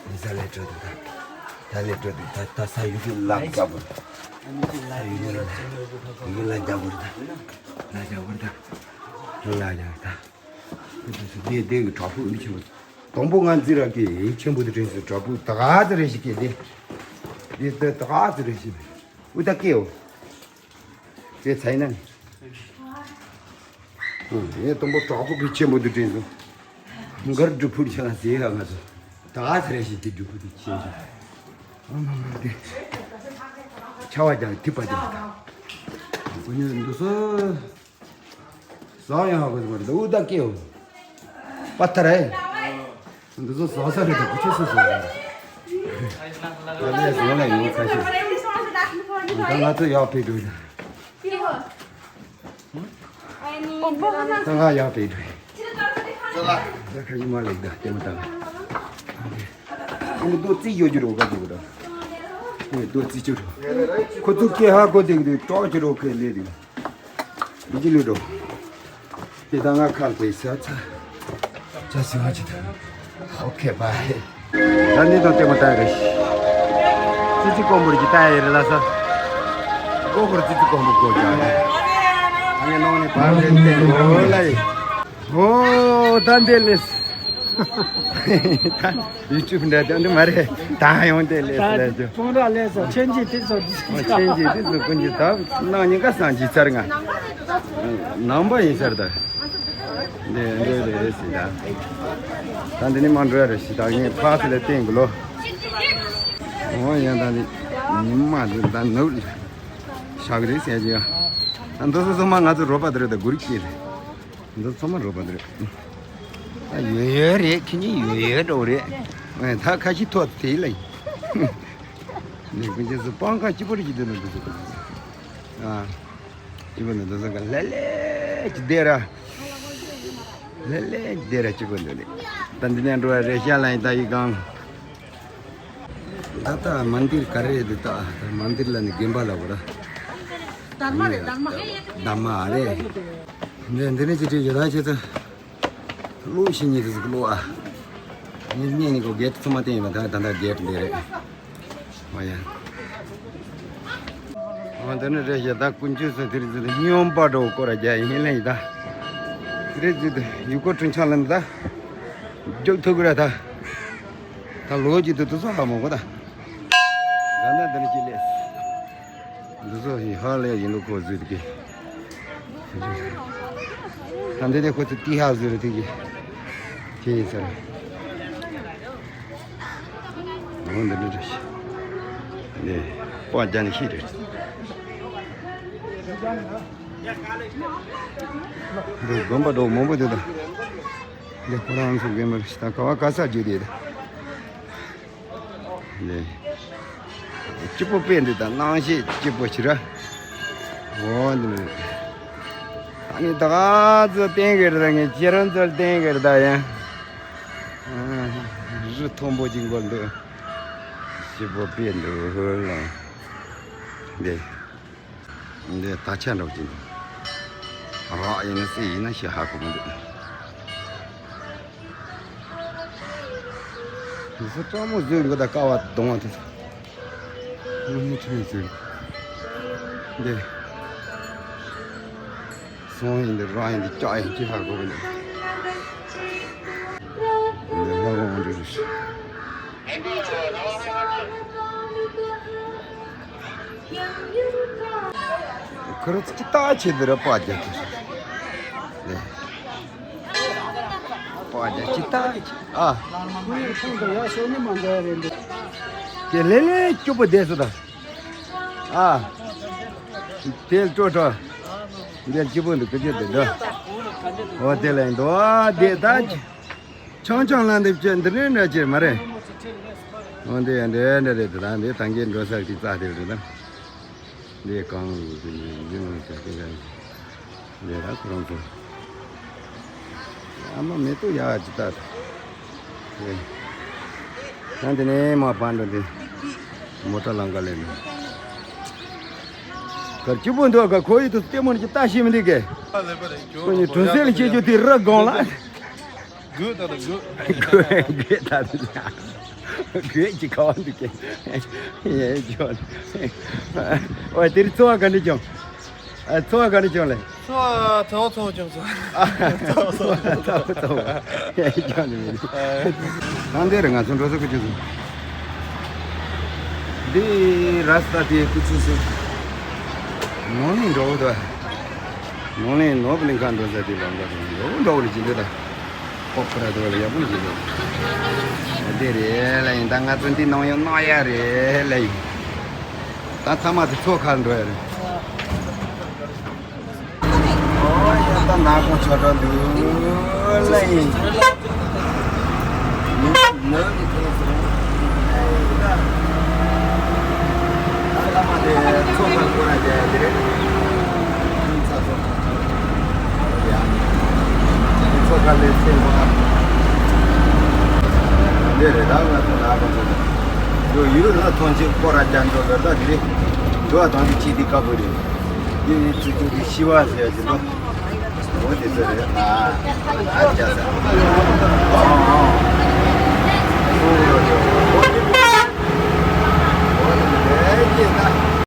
དེང་སང་ལས་འགྲོ་འདུག་ད་ད་ལས་འགྲོ་འདུག་ད་ད་ས་ཡུལ་གྱི་ལ་རྒྱ་བོར། ཡུལ་གྱི་ལ་རྒྱ་བོར་ད། ལ་རྒྱ་བོར་ད། ལ་རྒྱ་བོར་ད། འདི་འདི་གི་གྲོགས་པོ་མི་ཆེན་པོ། དང་པོ་ང་འཛི་ར་གི་ཡིག་ཆེན་པོ་དེ་དྲན་སོང་གྲོགས་པོ་ད་ག་ཚོད་རེ་ཞིག་གི་དེ། དེ་ད་ག་ཚོད་རེ་ཞིག་འུ་ད་སྐྱེའོ། དེ་ཚ་ཡིན་ན་ནི། ངས་དང་པོ་གྲོགས་པོ་གི་ཆེན་པོ་དེ་དྲན་སོང་། མགར་སྒྲུབ་ཕུར་ཆ་ལ་ཟེར་ཡ་ང་ཚོ། ད་ག་ཚོད་རེ་ཞིག་དེ་སྒྲུབ་ཕུར་དེ་ཆེན་ཞིག་ཨ་མ་མ་དེ། ཆ་བ་རྒྱག་ཐིགས་པ་རྒྱག་ད། ཁོ་ཉིད་འདུག་སོ། ཟ་ཡང་ཧ་གོ་ཟིག་མ་རེད་འུ་ད་སྐྱེའོ། པ་ཐ་རེ། འདི་ཚོ་ཟ་ས་རེད་ད་ཁུ་ཆེ་སུ་ཟ་རེད། ད་ལས་ཟོ་ལ་ཡོང་ཁ་ཤས། ད་ང་ཚོ་ཡག་ཕེ་འགྲོ་ཡ། ད་ང་ཡག་ཕེ་འགྲོ་ཡ། ད་ཁ་ཡི་མ་ལེགས་ད་ལྟད་མོ་ད། ཨ་ནི་རྡོ་རྩིག་ཡོད་རྒྱུ་རོ་ག་རྒྱུ་རོ། ཨ་ནི་རྡོ་རྩིག་རྒྱུ་རོ། ཁོ་ཚོ་སྐད་ཧ་གོ་དེ་གི་དུས་གྲོགས་ཀྱི་རོ་ཁས་ལེ་དེ། ཡིན་གྱི་ལུས་འགྲོ། དེ་ད་ང་ཁ་ལ་ཕེ་ས་ཚ། ཅ་སི་ང་ཅི་ད། ཨོ་ཁེ་བྷའི། ད་ནི་དང་ལྟད་མོ་ལྟ་ཡི་རེད། ཙི་ཙི་ཀོང་པོ་རེད་ཀྱི་ལྟ་ཡི་རེད་ལ་ས། སྒོ་ཁོར་ཙི་ཙི་ཀོང་པོ་སྒོ་རྒྱག་རེད། ཨ་ནི་ནང་ནས་བར་རེད་ལྟད་མོ་ལ་ཡི། ཨོ་ད་འདི་ལས། ད་ཡུ་ཊུབ་འདྲ་དེ་འདི་མ་རེད་ད་ཡོང་དེ་ལས་ལས་ཀྱི། ཕུང་ར་ལས་སོ་ཆེན་གྱི་དེ་ཚོ་འདི་ཆེན་གྱི་དེ་ཚོ་ཀུན་གྱི་ད་ནང་ཉིན་ཀ་སང་གྱི་ཚར་ང་། ནང་པ་ཡིན་ཚར་ད། འདི་འདི་རེད་རེད་ཟེར་ད། ད་འདི་ནི་མ་འགྲོ་ཡ་རེད་ཞེས་ད་ངས་ཕར་ཚུར་ལ་བསྟན་དགོས་ལོ། འོ་ཡང་ད་འདི་ཉི་མ་འདི་ད་ནུབ་ཤག་རེད་ཟེར་གྱི་ཡ། ད་འདི་ཚོ་ཚང་མ་ང་ཚོ་རོགས་པ་དེ་རེད་ད་གུ་རུ་སྐྱེས་རེད། འདི་ཚང་མ་རོགས་པ་དེ་རེད། ད་ཡོད་ཡོད་རེད་ཁྱེད་གཉིས་ཡོད་ཡོད་འགྲོ་རེད། ད་ཁ་ཤས་ཐོག་དེ་ལ་ཡིན། ནི་ཀུན་རྒྱལ་སུ་སྤང་ཁ་སྐྱིད་པོ་རེད་ཀྱི་འདི་ལ་འདི་ཚོ། ཨ། སྐྱིད་པོ་འདུག་འདི་ཚོ་ག་ལེ་ལེ་ཅི་བསྡད་ར། ལེ་ལེ་ཅི་བསྡད་ར་སྐྱིད་པོ་འདུག་ལེ། ད་འདི་ནས་འགྲོ་བ་རེད་ཤག་ལ་ཡིན་ད་ཡི་གང་། ད་ལྟ་མན་དིར་ག་རེ་རེད་འདུག་ད་ད་མན་དིར་ལ་ནི་དགོན་པ་ལ་གོ་ར། དྷརྨ་རེད་དྷརྨ། དྷརྨ་རེད། འདི་འདི་ནས་ཅི་བྲིས་ཡོད་ད་ཁྱེད་ཚོ། ཀློག་ཤེས་ཉིད་དུ་ཀློག་ཨ། ཉིད་ཉིད་ནི་ཀོ་གེ་ཊི་ཚང་མ་བསྟན་ཡོད་པ་ད་ད་ལྟ་གེ་ཊི་འདི་རེད། ཨོ་ཡ། ཨོ་འདི་ནི་རེད་ཤག་ད་ཀུན་སྤྱོད་སུ་དེ་རིགས་ཟིག་སྨྱོན་པ་འགྲོ་སྐོར་རྒྱ་ཡིན་ལེ་ཡིན་ད། དེ་རིགས་ཟིག་ཡུལ་སྐོར་ཁྲིམས་འཆར་ལ་ད། རྒྱུག་ཐུབ་གི་ར་ད། ད་ལོ་རྒྱུས་དུ་དུ་ཚོ་ཧ་མོ་གོ་ད། ད་ད་འདི་ནི་ཅི་ལས། འདི་ཚོ་ཡི་ཧ་ལས་ཡིན་ལུགས་ཁོ་བཟོས་ཀྱི། ད་འདི་ནས་ཁོ་ཚོ་ཏི་ཧ་བཟོས་རེད་དེ་གི། དེ་ཡིན་ས་རེད། འོ་འདི་འདྲ་འདྲ་ཞིག་འདི་པ་རྒྱ་ནི་ཤི་རེད། འདི་དགོན་པ་འགྲོ་མང་པོ་འདུག་ད། འདི་ཁོ་རང་ཚོ་དགོན་པ་རེད་ད་ག་བ་ག་ས་རྒྱུ་དེ་ད། ནས། སྐྱིད་པོ་དཔེ་འདི་དང་སྣང་ཤས་སྐྱིད་པོ་ཞིག་ར། འོ་འདི་ནི། ཨ་ནི་ད་ག་ཚོད་བསྟན་གི་རེད། ངས་ཁྱེད་རང་ཚོར་བསྟན་གི་རེད་ད་ཡང་། རི་མཐོན་པོ་ཅིག་འགོར་འདུག་སྐྱིད་པོ་དཔེ་འདུག་ལ། འདི། འདི་ད་ཆ་འདྲ་བོ་ཅིག་འདུག་རག་ཡིན་ན་སྲིད་ཡིན་ན་ཞེས་ཧ་གོ་མི་འདུག་མི་ཚེ་སྤྲང་མོ་བཟོས་འགོ་དང་ཀ་བ་གདོང་བ་དེ་ཚོ། དངོས་གནས་ཁྲེལ་ཟེར། འདི། སོང་ཡིན་འདི་རང་ཡིན་འདི་ལྕགས་ཡིན་ཅི་ཧ་གོ་གི་འདུག་འདི་ལྷ་ཁང་འདི་རེད། ཁོ་རང་ཅི་ལྟ་བྱེད་འདི་ར་པ་རྒྱག་གི་རེད། འདི། པ་རྒྱག་ཅི་ལྟ་བྱེད་ཨ། ཁོ་ཡི་ཁོང་དུ་ཡ་ཤོ་ནི་མ་འདྲ་རེད་འདུག་དེ་ལས་ལས་སྐྱོ་པོ་བསྡད་སོ་ད། ཨ། དེ་སྤྲོ་སྤྲོ། འདིར་སྐྱིད་པོ་འདུག་སྐུ་ཅི་འདུག་འདུག་འོ་དེ་ལ་འདུག་ཨ་དེ་ད། ཆང་ཆང་ལ་འདེབས་ཅན་འདི་ནས་འདྲ་ཅེར་མ་རེད། འོ་འདི་ཡང་འདྲ་འདྲ་རེད་དེ་དང་འདི་ཐང་གའི་འགྲོ་ས་ཀྱི་རྩ་དེ་རེད་ད། འདི་གང་ཡིན་དེ་ནས་ཡིན་ཡོང་ཅག་དེ་ག་ཡིན། ལས་ར་ཁོ་རང་ཚོ། ཨ་མ་མེ་ཏོག་ཡག་ཅིག་ལྟ། ཨེ། ད་འདི་ནས་མ་ཕར་འགྲོ་འདི། མོ་ཊ་ལམ་ཁ་ལས་ནས། གར་སྐྱིད་པོ་འདུག་ག་ཁོ་ཡི་དུ་ལྟད་མོ་ནི་ཅི་ལྟ་ཤེས་མི་འདུག་གས། ཁོ་ནི་གྲུ་གསེབ་ལ་སྐྱེ་རྒྱུ་དེ་ར་དགོངས་ལ། དགོད་ད་ད་དགོད། དགོད་དགོད་ད་ད་ད། དགོད་ཀྱི་ཁ་བ་འདུག་གས། ཡེ་ཇོ། ཨོ་དེ་རིང་འཚོ་བ་ག་འདྲ་བྱུང་། ཨ་འཚོ་བ་ག་འདྲ་བྱུང་ལེ། འཚོ་བ་ཚ་བ་ཚ་བ་བྱུང་སོང་། ཨ་ཚ་བ་ཚ་བ་ཚ་བ་ཚ་བ། ཡེ་ཇོ་ནི་མི་འདུག་ཨ། ད་འདི་རེད་ང་ཚོ་འགྲོ་ས་ཀི་ཅི་སོང་། འདི་ར་སྟ་དེ་ཀི་ཆུ་སི། ནོར་ནི་འགྲོ་བ་དོ། ནོར་ནི་ནོར་བ་ལིང་ཁ་འགྲོ་ས་དེ་ལོང་ག་དོ་འགྲོ་བ་འགྲོ་བ་ལི་ཅི་འདི་ད། ཁོག་པ་ར་དོ་ལ་ཡག་པོ་ཅི་འདུག་འདི་རེད་ལ་ཡིན་ད་ང་ཚོ་འདི་ནང་ཡོང་ནང་ཡ་རེད་ལ་ཡིན། ད་ཐ་མ་དེ་ཚོ་ཁར་འགྲོ་ཡ་རེད། ཨོ་ཡ་ད་ནག་པོ་ཆོ་འགྲོ་འདུག་ལ་ཡིན། ནི་ནི་ནི་ཐོས་སོང་། ད་ལ་མ་དེ་ཚོ་ཁ་ལ་སྐོར་ར་རྒྱག་ཡ་དེ་རེད། ཚ་སོང་། ཡ། ཚོ་ཁ་ལས་ཚེ་མ། འདི་རེད་ད་ང་ཚོ་ནག་པ་ཚོ་དང་། འགྲོ་ཡུལ་ལ་ཐོན་ཆེན་སྐོར་ར་རྒྱག་འགྲོ་ལ་ད་དེ་རེད། འགྲོ་བ་དང་དེ་ཅི་དེ་དཀའ་པོ་རེད། འདི་ནི་ཚུལ་ཁྲིམས་ཀྱི་ཤི་བ་ཟེར་གྱི་འདུག་འོ་དེ་ཚོ་རེད་ཨ། ཨ་ཅག་ས། ཨོ་ཨོ། འོ་དེ་